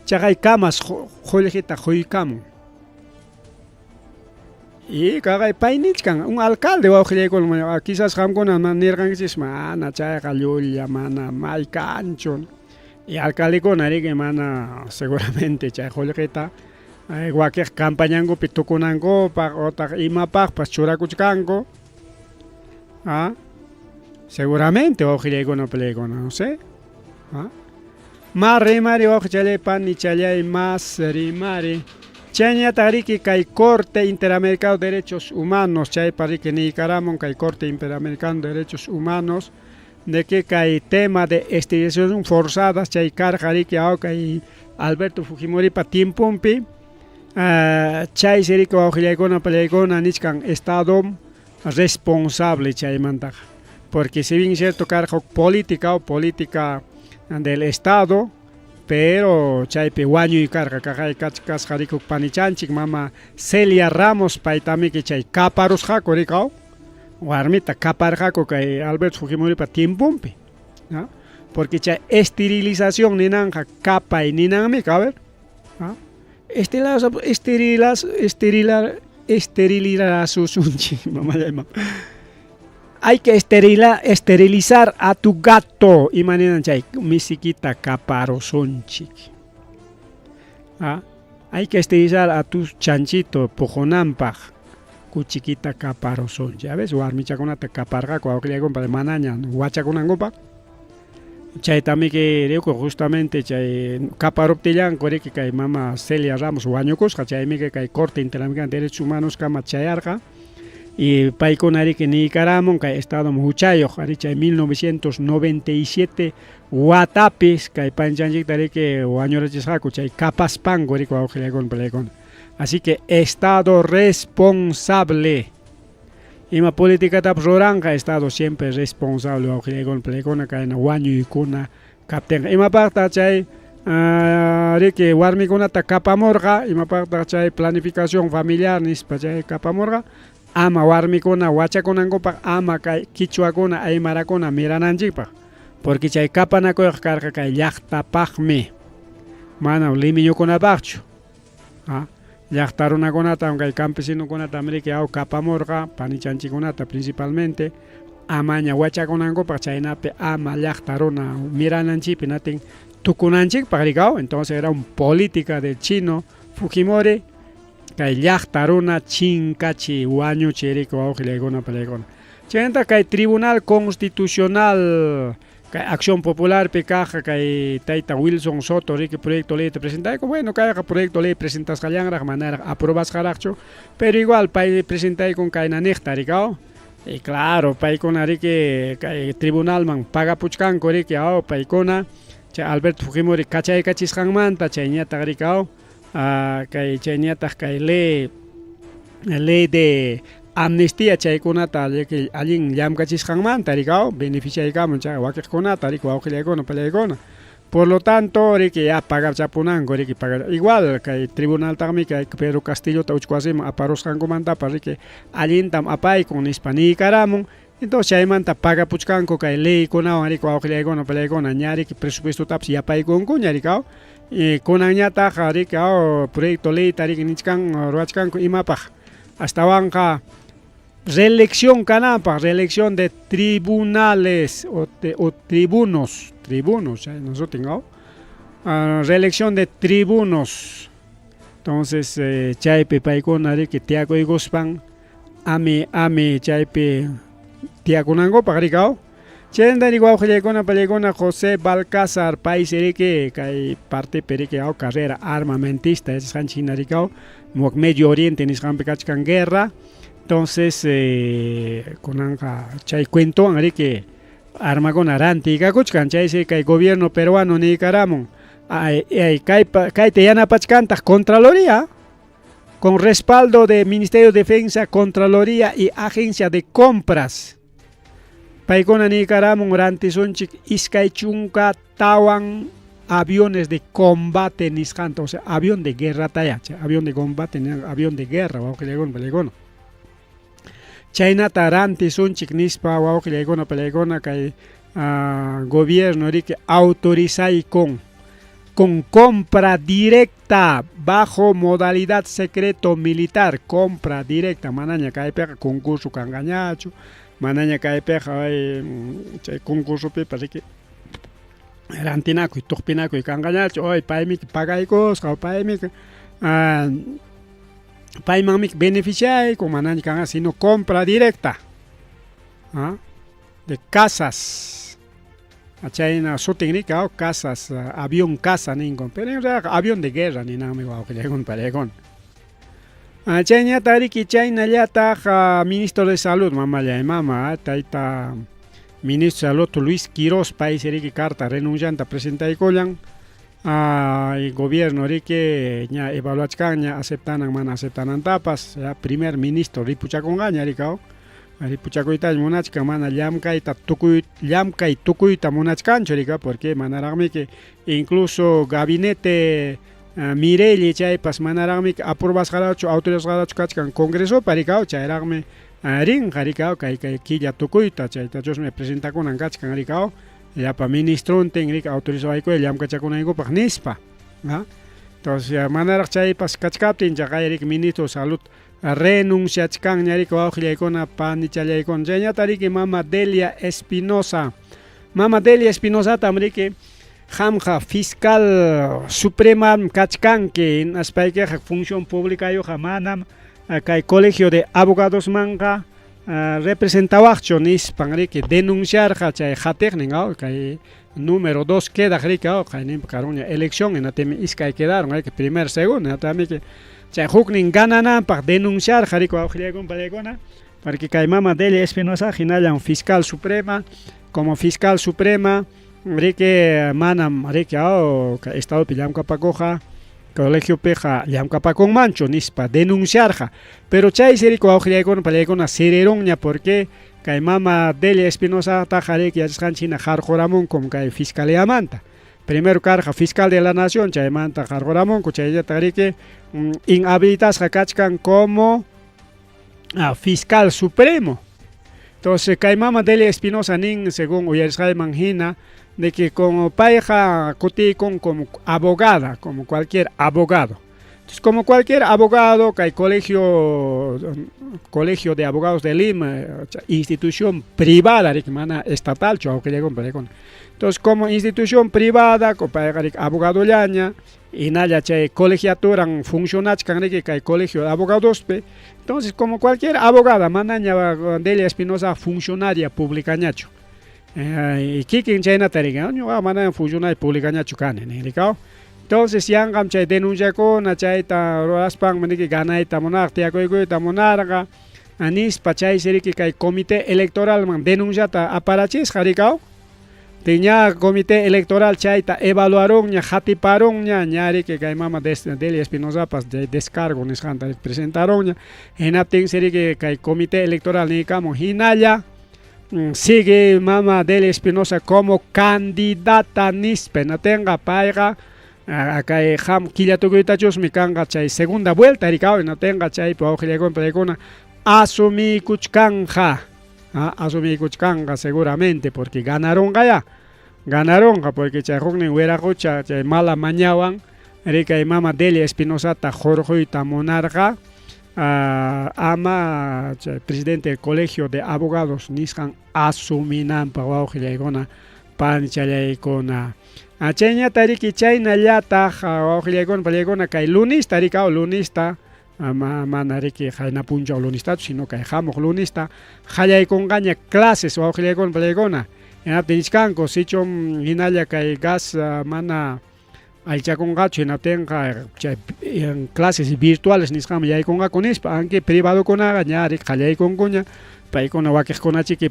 chaqaykamas qullqita quykamun. Y kaqay pay nichkan un alcalde wawqillaykuna quizás qamkuna nirqankichis mana chayqa llulla mana may kanchu. Y alcaldekuna riki mana seguramente chay qullqita wakiq campañankupi tukunankupaq otaq imapaqpas churakuchkanku. ¿Ah? Seguramente wawqillaykuna peleykuna, no sé. ¿Ah? Mas rimari wawqichalay panichalay mas rimari. Chayñataq riki kay Corte Interamericano de Derechos Humanos, chaypa riki niykaramun kay Corte Interamericano de Derechos Humanos, de que kay tema de esterilización forzadas chay karqa riki kay Alberto Fujimoripa tiemponpi, chaysi riki wawqillaykuna palaykuna nichkan Estado responsable chaymantaqa. Porque si bien es cierto karqa política o política del Estado, pero chaypi wañuy karqa kaqay kasqa riki panichanchik mama Celia Ramos paytamiki chay kaparusqaku rikaw warmita kaparqaku kay Alberto Fujimoripa tiemponpi, ¿no? Porque chay esterilización ninanqa kapay ninanmi, a ver, ¿no? Esterilizar, mamá. Hay que esterilizar a tu gato. Ima ninan chay misikita kaparusunchik. ¿Ah? Hay que esterilizar a tu chanchito puqunanpaq kuchikita kaparusunchik. A veces warmichakunata kaparqaku wawqillaykunpa manaña wachakunankupaq. Chaytamiki riku justamente chay kaparuptillanku riki kay mama Celia Ramos wañukusqa chaymiki kay Corte Interamericana de Derechos Humanos kama chayarqa y paykuna riki niykaramun kay Estado huchayuq ari chay 1997 watapis kay panchanchikta riki wañurachisqaku chay kapaspanku riki wawqillaykuna palaykuna. Así que Estado responsable. Ima politikatapas ruranqa Estado siempre responsable wawqillaykuna palaykuna kayna wañuykuna kaptinqa. Imapaqtaq chay riki warmikunata kapamurqa, imapaqtaq chay planificación familiar nispa chay kapamurqa, ama warmikuna wachakunankupaq, ama kay quichuakuna aymarakuna mirananchikpaq. Porque chay kapanakuyqa karqa kay llaqtapaqmi, mana limeñukunapaqchu. ¿Ah? Llaqta runakunata kay campesinokunata riki aw kapamurqa panichanchikunata principalmente amaña wachakunankupaq chaynapi ama llaqta runa mirananchikpi natin tukunanchikpaq rikaw. Entonces era un política del chino Fujimori kay llaqta runa chinkachi wañuchi riki wawqillaykuna palaykuna. Chaymanta kay Tribunal Constitucional kay Acción Popular kaq kay tayta Wilson Soto riki proyecto ley presentayku. Bueno, kayqa proyecto ley presentasqallanraq manaraq aprobasqaraqchu, pero igual pay presentaykun kayna niqta rikaw. Y claro, paykuna riki kay tribunalman pagapuchkanku riki aw paykuna chay Alberto Fujimori kachaykachisqanmanta chayñataq rikaw kay chayñataq kay ley de amnistía chaykunata allin llamkachisqanmanta rikaw beneficiaykamun chay wakiqkunata riki wawqillaykuna palaykuna. Por lo tanto, riki ya pagachapunanku riki pagar. Igual kay tribunaltaqmi kay Pedro Castillota uchkuwasiman aparusqankumantapas riki allintam apaykun nispa niykaramun. Entonces chaymanta pagapuchkanku kay leykunawan riki wawqillaykuna palaykuna ña riki presupuestotapas yapaykunkuña rikaw. Y kunanñataq riki aw proyecto leyta riki nichkan ruwachkanku imapaq astawanqa reelección kananpaq, reelección de tribunales o tribunos, tribunos, nosotros ¿no? Reelección de tribunos. Entonces, chaypi paykuna riki tiyakuykuspan ami chaypi tiyakunankupaq rikaw. Chayta riki wawqillaykuna palaykuna José Balcázar paysi riki kay partipi riki aw carrera armamentista yachasqanchik hina rikaw Medio Oriente nisqanpi kachkan guerra. Entonces, kunanqa chay cuentowan riki armakuna rantiykakuchkan chaysi kay gobierno peruano niykaramun ay, ay, kayta yanapachkantaq Contraloría con respaldo de Ministerio de Defensa, Contraloría y Agencia de Compras. Paykuna niykaramun rantisunchik 24 aviones de combate nisqanta, o sea, avión de guerra taya, avión de combate, avión de guerra, wawqillaykuna palaykuna. Chaynata rantisunchik nispa wawqillaykuna palaykuna kay gobierno riki autorizaykun con compra directa bajo modalidad secreto militar compra directa manaña kaypiqa concurso kanqañachu manaña kaypiqa chay concursopipas riki rantinakuy tuqpinakuy kanqañachu oy paymiki pagaykusqa paymiki paymanmi beneficiayku manaña kanqa sino compra directa ¿ah? de casas chayna sutin rika casas avión casa ninku pero en realidad avión de guerra ninanmi wawqillaykuna pariykuna chayñata riki chaynallataq ministro de salud mamallay mama tayta ministro de salud Luis Quiroz paysi riki carta renuncianta presentaykullan gobierno riki ña evaluachkanña aceptanan mana aceptanantapas primer ministro ripuchakunqaña rikaw ripuchakuytaña munachkan mana llamkayta tukuy llamkay tukuyta munachkanchu rika porque manaraqmiki incluso gabinete Mirelli chaypas manaraqmiki aprobasqarachu autorizasqarachu kachkan congresopa rikaw chayraqmi rinqa rikaw kay kay killa tukuyta chaytachusmi presentakunan kachkan rikaw llapa ministrontin rika autorizawayku llamkachakunaykupaq nispa entonces manaraq chaypas kachkaptin chaqay riki ministro de salud renunciachkanña riki wawqillaykuna panichallaykuna chayñata riki mama Delia Espinosa mama Delia Espinosatam riki qamqa fiscal suprema kachkanki hinaspaykiqa función publicayuqa manam kay colegio de abogadosmanqa representawaqchu nispan riki denunciarqa chay qatiqnin kay número 2 quedaq riki kayninpi karuña elección hinaptinmi iskay quedaron riki primer segundo hinaptinmi chay huknin ganananpaq denunciarqa riki wawqillaykuna palaykuna porque kay mama Delia Espinosa hinallan fiscal suprema como fiscal suprema riki manam riki estadopi llamkapakuqqa colegiopiqa llamkapakunmanchu nispa denunciarqa pero chaysi riki wawqillaykuna palaykuna sirirunña porque kay mama Delia Espinosataqa riki yachasqanchik hina qarquramunkum kay fiscaliamanta primero karqa fiscal de la nación chaymanta qarquramunku chayllata riki inhabilitasqa kachkan como fiscal supremo entonces kay mama Delia Espinosa nin según uyarisqayman hina de que como payqa kutiykun como abogada como cualquier abogado entonces como cualquier abogado kay colegio colegio de abogados de Lima institución privada riki mana estatalchu wawqillaykuna entonces como institución privada payqa riki abogadollaña hinalla chay colegiaturan funcionachkan riki kay colegio de abogadospi entonces como cualquier abogada manaña Delia Espinosa funcionaria publicañachu kikin chaynata riki ñuqa manaña funcionaria publicañachu kani nin rikaw entonces yanqam chay denunciakuna chayta ruraspanmi riki ganayta munarqa tiyakuykuyta munarqa nispa chaysi riki kay comité electoralman denunciata aparachisqa rikaw ña comité electoral chayta evaluarunña qatiparunña ña riki kay mama Delia Espinosapas descargo nisqanta presentaronña hinaptinsi riki kay comité electoral niykamun hinalla sigue mama Delia Espinosa como candidata nispa hinatinqa payqa kay ham killa tukuytachusmi kanqa chay segunda vuelta rikaw hinatinqa chaypi wawqillaykuna paykuna asumiykuchkanja asumiykuchkanqa seguramente porque ganarunqaya ganarunqa porque chay huknin wiraqucha chay mala mañawan rikay mama Delia Espinosata hurquyta munarqa ama chay presidente del colegio de abogados nisqan asuminanpaq wawqillaykuna panichallaykuna chayñata riki chaynallataq wawqillaykuna panillaykuna kay lunista rikaw lunista mana riki qayna punchaw lunistachu sino kay hamuq lunista qallaykunqaña clases wawqillaykuna panillaykuna hinaptin nichkanku sichum hinalla kay gas mana allchakunqachu hinaptinqa chay clases virtuales nisqanman yaykunqaku nispa aunque privadokunaqa ña riki qallaykunkuña paykuna wakiqkunachiki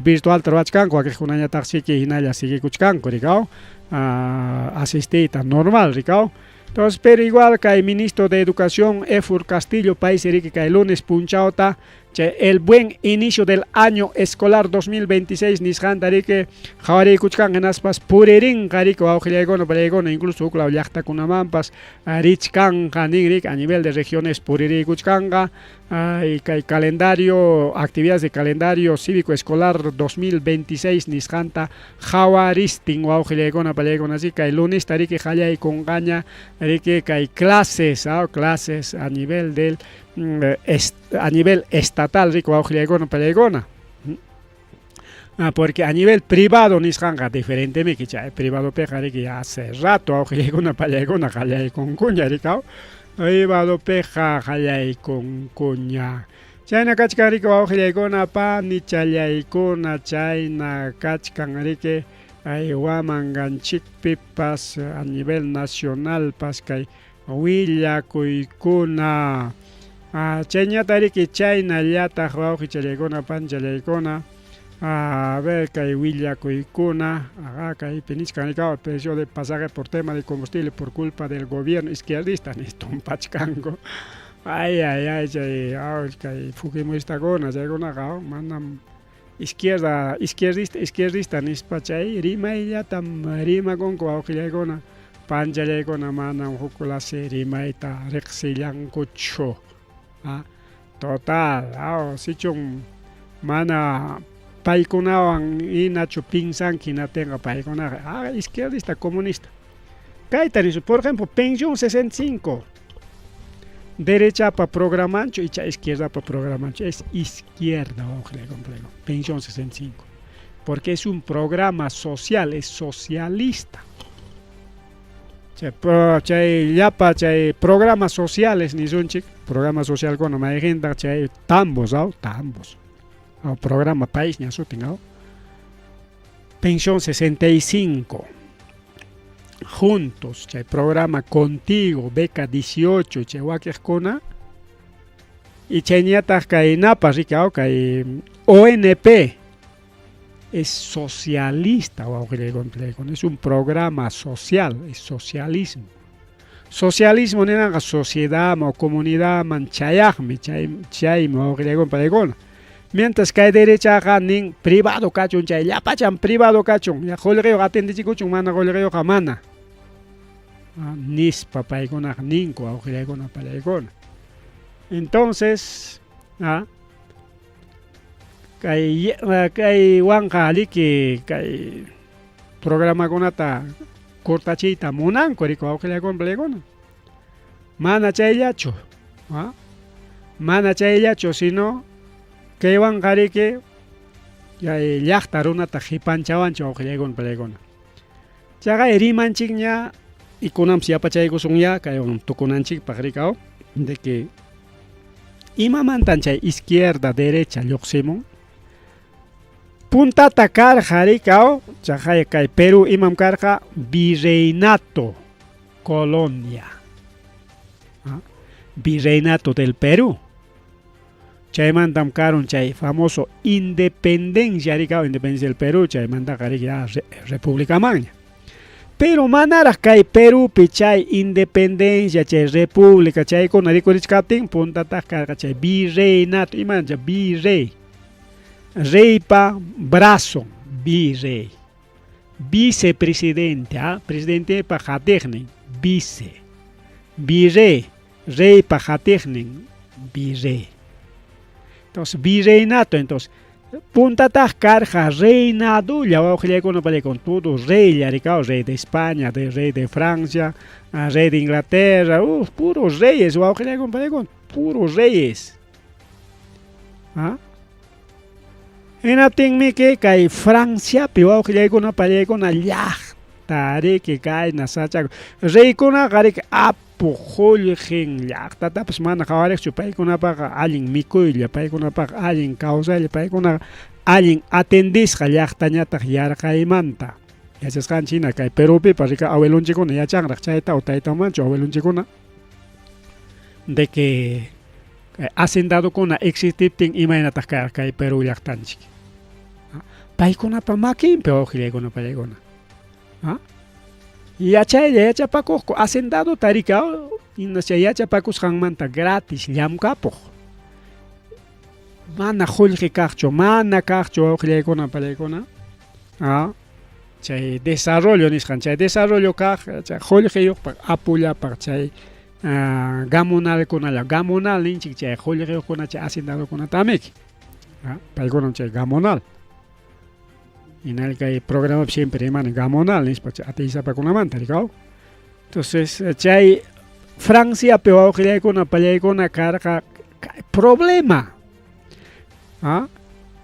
virtualta ruwachkanku wakiqkunañataqchiki hinalla siguikuchkanku rikaw asistiyta normal rikaw entonces pero igual kay ministro de educación Efur Castillo paysi riki kay lunes punchawta Chay el buen inicio del año escolar 2026 nisqanta riki qawariykuchkan hinaspas puririnqa riki wawqillaykuna parillaykuna incluso huk law llaqtakunamanpas richkanqa nin riki a nivel de regiones puririykuchkanqa ay kay calendario actividades de calendario cívico escolar 2026 nisqanta qawaristin wawqillaykuna parillaykuna así kay lunesta riki qallaykunqaña riki kay clases clases a nivel del a nivel estatal riki wawqillaykuna parillaykuna. Porque a nivel privado nisqanqa diferentemiki chay privadopiqa riki hace rato wawqillaykuna pallaykuna qallaykunkuña riki privadopiqa qallaykunkuña. Chayna kachkan riki wawqillaykuna panichallaykuna chayna kachkan riki ay Huamanganchikpipas a nivel nacionalpas kay willakuykuna. Chayñata riki chaynallataq wawqichallaykuna panchallaykuna a ver kay willakuykuna kaypi nichkan riki precio de pasaje por tema de combustible por culpa del gobierno izquierdista nistumpachkanku. Ay ay ay chay kay fujimoristakuna chaykunaqa manam izquierda izquierdista izquierdista nispa chay rimayllatam rimakunku wawqillaykuna panchallaykuna manam huk clase rimayta riqsillankuchu. Total sichum mana paykunawan hinachu pinsanki hinatinqa paykunaqa izquierdista comunista. Kayta nisu por ejemplo pensión 65 derechapa programanchu icha izquierdapa programanchu es izquierda wawqillaykuna pensión 65 porque es un programa social, es socialista. Chay llapa chay programas sociales nisunchik programa socialkuna mayqintaq chay tambos tambos programa país ña sutin pensión 65 juntos chay programa contigo beca 18 chay wakiqkuna y chayñataq kay napas riki kay ONP es socialista wawqillaykuna es un programa social, es socialismo. Socialismo ninanqa sociedadman o comunidadman chayaqmi chaymi wawqillaykuna paykuna. Mientras kay derechaqa nin privado kachun chay llapachan privado kachun qullqiyuq atendichikuchun mana qullqiyuqqa mana nispa paykunaqa ninku wawqillaykuna pallaykuna. Entonces kay wanqa riki kay programakunata cortachiyta munanku riki wawqillaykuna pallaykuna. Mana chayllachu mana chayllachu sino kaywanqa riki chay llaqta runata qipanchawanchik wawqillaykuna pallaykuna. Chaqa rimanchikña y kunanpas yapachaykusunya kaywan tukunanchikpaq riki de que imamantan chay izquierda derecha lluqsimun puntata karqa riki chaqay kay Perú imam karqa virreinato colonia virreinato del Perú chaymantam karun chay famoso independencia riki independencia del Perú chaymantaqa riki republicamanña. Pero manaraq kay Perúpi chay independencia chay república chaykuna rikurichkaptin puntataq karqa chay virreinato imancha virrey reypa brazo virrey vicepresidente presidentepa qatiqnin vice virrey reypa qatiqnin virrey. Entonces virreinato entonces puntataq karqa reinadulla wawqillaykuna pallaykuna todo reylla riki rey de España, de rey de Francia, rey de Inglaterra, puros reyes wawqillaykuna pallaykuna, puros reyes. Hinaptinmi kay Franciapi wawqillaykuna pallaykuna llaqta riki kayna sachaku reykunaqa riki apu qullqin llaqtatapas mana qhawariqchu paykunapaqa allin mikuylla paykunapaqa allin kawsaylla paykunaqa allin atendisqa llaqtañataq yarqaymanta yachasqanchik hina kay Perúpipas riki abuelonchikkuna yachanraq chayta o taytamanchu abuelonchikkuna de que hacendadokuna existiptin imaynataq karqa kay Perú llaqtanchik paykunapa makinpi wawqillaykuna pallaykuna yachaylla yachapakuqku hacendadota riki chay yachapakusqanmanta gratis llamkapuq. Mana qullqi kaqchu, mana kaqchu wawqillaykuna palaykuna. Ah, chay desarrollo nisqan, chay desarrollo kaq, chay qullqiyuqpaq, apullapaq, chay gamonalkunalla, gamonal ninchik chay qullqiyuqkuna chay hacendadokunatamiki. Ah, paykunam chay gamonal. Hinal kay programapi siempre rimani gamonal nispa chay atiysapakunamanta rikaw. Entonces chay Franciapi wawqillaykuna pallaykuna karqa problema. ¿Ah?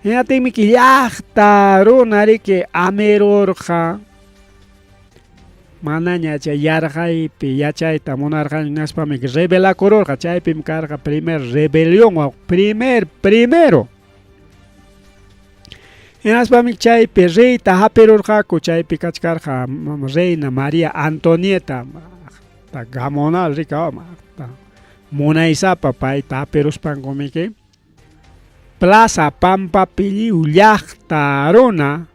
Hinaptinmi llaqta runa riki amirurqa manaña chay yarqaypi yachayta munarqaña hinaspami rebelakururqa chaypim karqa primer rebelión primer primero Hinaspami chaypi reyta hapirurqaku, chaypi kachkarqa reina María Antonieta, gamonal rika, munaysapa payta hapiruspankumiki Plaza Pampapi lliw llaqta runa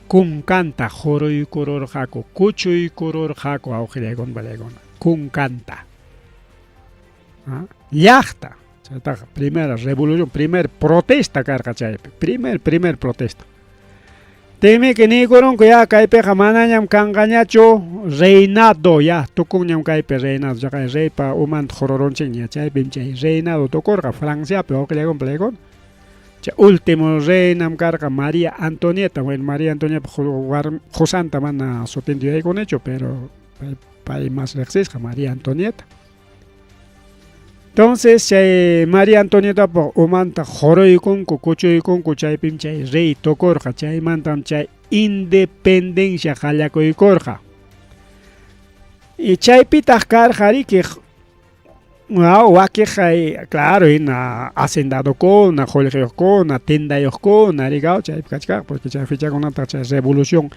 kunkanta quruykururqaku, kuchuykururqaku awqillaykuna palaykuna, kunkanta. Llaqta. Chaytaqa primera revolución, primer protesta karqa chaypi, primer, primer protesta. Timiki niykurunku ya kaypiqa manañam kanqañachu reinado, ya tukunñam kaypi reinado, chaqa reypa umanta qururunchikña, chaypim chay reinado tukurqa Franciapi wawqillaykuna palaykuna. Chay último reinam karqa María Antonieta, bueno María Antonieta qusanta mana sutinta yuyaykunichu, pero pay más riqsisqa María Antonieta. Entonces chay María Antonietapa umanta quruykunku, kuchuykunku, chaypim chay rey tukurqa, chaymantam chay independencia qallakuykurqa. Y chaypitaq karqa riki wakiq claro hina hacendadokuna, qullqiyuqkuna, tendayuqkuna rikaw chaypi kachkarqa porque chay fechakunataq chay revolución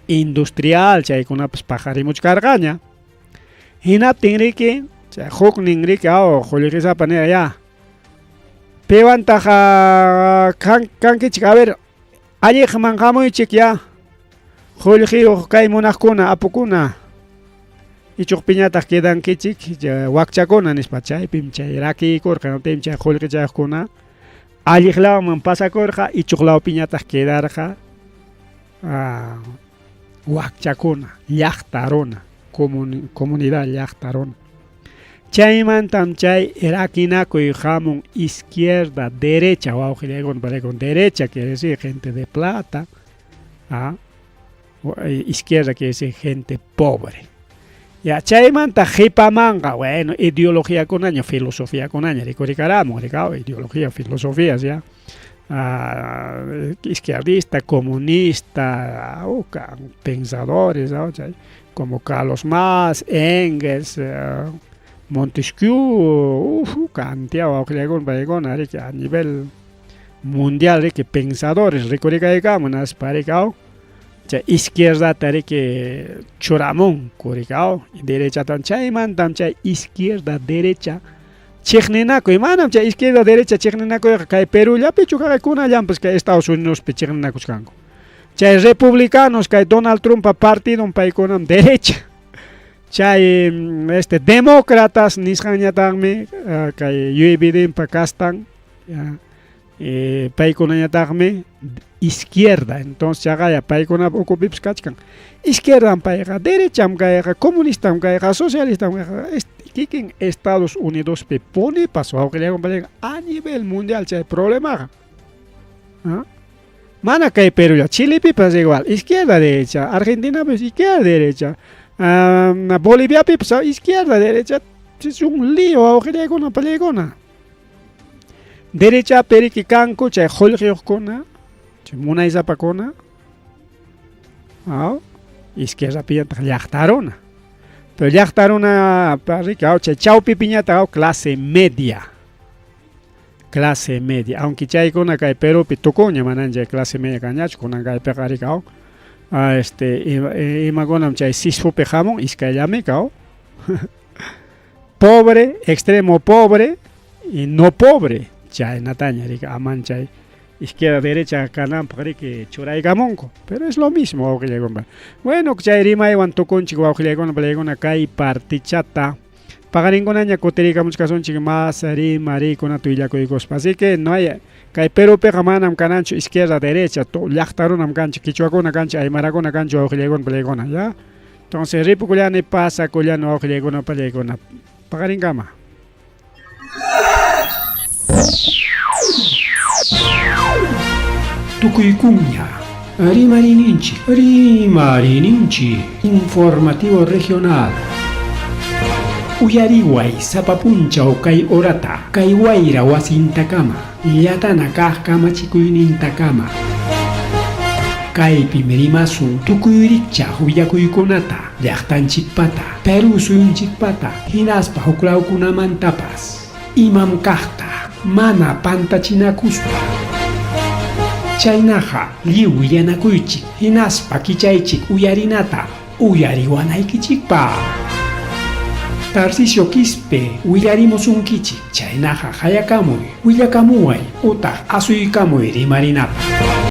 industrial chaykunapas paqarimuchkarqaña. Hinaptin riki, chay huknin riki aw qullqisapa nira ya. Piwantaq kankichik a ver alliqman hamuychik ya. Qullqiyuq kay munaqkuna apukuna. Ichuqpiñataq quedankichik wakchakuna nispa chaypim chay rakiykurqa hinaptinmi chay qullqichayuqkuna alliq lawman pasakurqa ichuq lawpiñataq quedarqa wakchakuna, llaqta runa, comunidad llaqta runa. Chaymantam chay rakinakuy hamun izquierda, derecha, wawqillaykuna palaykuna, derecha quiere decir gente de plata, izquierda quiere decir gente pobre. Ya chaymanta qhipamanqa, bueno, ideologiakunaña, filosofiakunaña rikurikaramun, rikaw, ideología, filosofías, ya. Izquierdista, comunista, pensadores, como Carlos Marx, Engels, Montesquieu, cantidad wawqillaykuna paykuna riki a nivel mundial riki pensadores rikurikaykamun hinaspa rikaw chay izquierdata riki churamunku rikaw derechata chaymantam chay izquierda derecha chiqninakuy manam chay izquierda derecha chiqninakuyqa kay Perullapichu kunallanpas kay Estados Unidospi chiqninakuchkanku chay republicanos kay Donald Trumppa partidon paykunam derecha chay este demócratas nisqanñataqmi kay Joe Bidenpa kastan paykunañataqmi izquierda entonces chaqaya paykunapa ukupipas kachkan izquierdam payqa derecham kayqa comunistam kayqa socialistam kayqa kikin Estados Unidospi punipas wawqillaykuna a nivel mundial chay problemaqa mana kay Perulla Chilepipas igual izquierda derecha Argentinapis izquierda derecha Boliviapipas izquierda derecha es un lío wawqillaykuna pallaykuna derechapi riki kanku chay qullqiyuqkuna chay munaysapakuna izquierdapiñataq llaqta runa pero llaqta runa riki chay chawpipiñataq clase media clase media aunque chaykuna kay Perupi tukunña manan chay clase media kanñachu kunan kaypiqa riki este imakunam chay sisfupi hamun iskayllami kaw pobre, extremo pobre y no pobre chaynataña riki aman chay izquierda derecha kananpaq riki churaykamunku pero es lo mismo wawqillaykuna bueno chay rimaywan tukunchik wawqillaykuna palaykuna kay partichata. Paqarinkunaña kutirikamuchkasunchik mas rimariykunata willakuykuspa. Así que no hay kay Perupiqa manam kananchu izquierda derecha, llaqta runam kanchik, quichuakuna kanchik, aymarakuna kanchik, wawqillaykuna palaykuna, ya. Entonces ripukullani pasakullani wawqillaykuna palaykuna. Paqarinkama. Tukuykunña Rimarininchik, Rimarininchik, Informativo Regional. Uyariway sapa punchaw kay horata, kay wayra wasintakama, llatana kaq kamachikuynintakama. Kaypim rimasun tukuy rikchaq willakuykunata, llaqtanchikpata, Perú suyunchikpata, hinaspa huklawkunamantapas. Imam kaqta, mana pantachinakuspa. Chaynaqa lliw willanakuychik, hinaspa kichaychik uyarinata, uyariwanaykichikpaq. Tarcisio Quispe willarimusunkichik, chaynaqa hayakamuy, willakamuway, utaq asuykamuy rimarinapaq.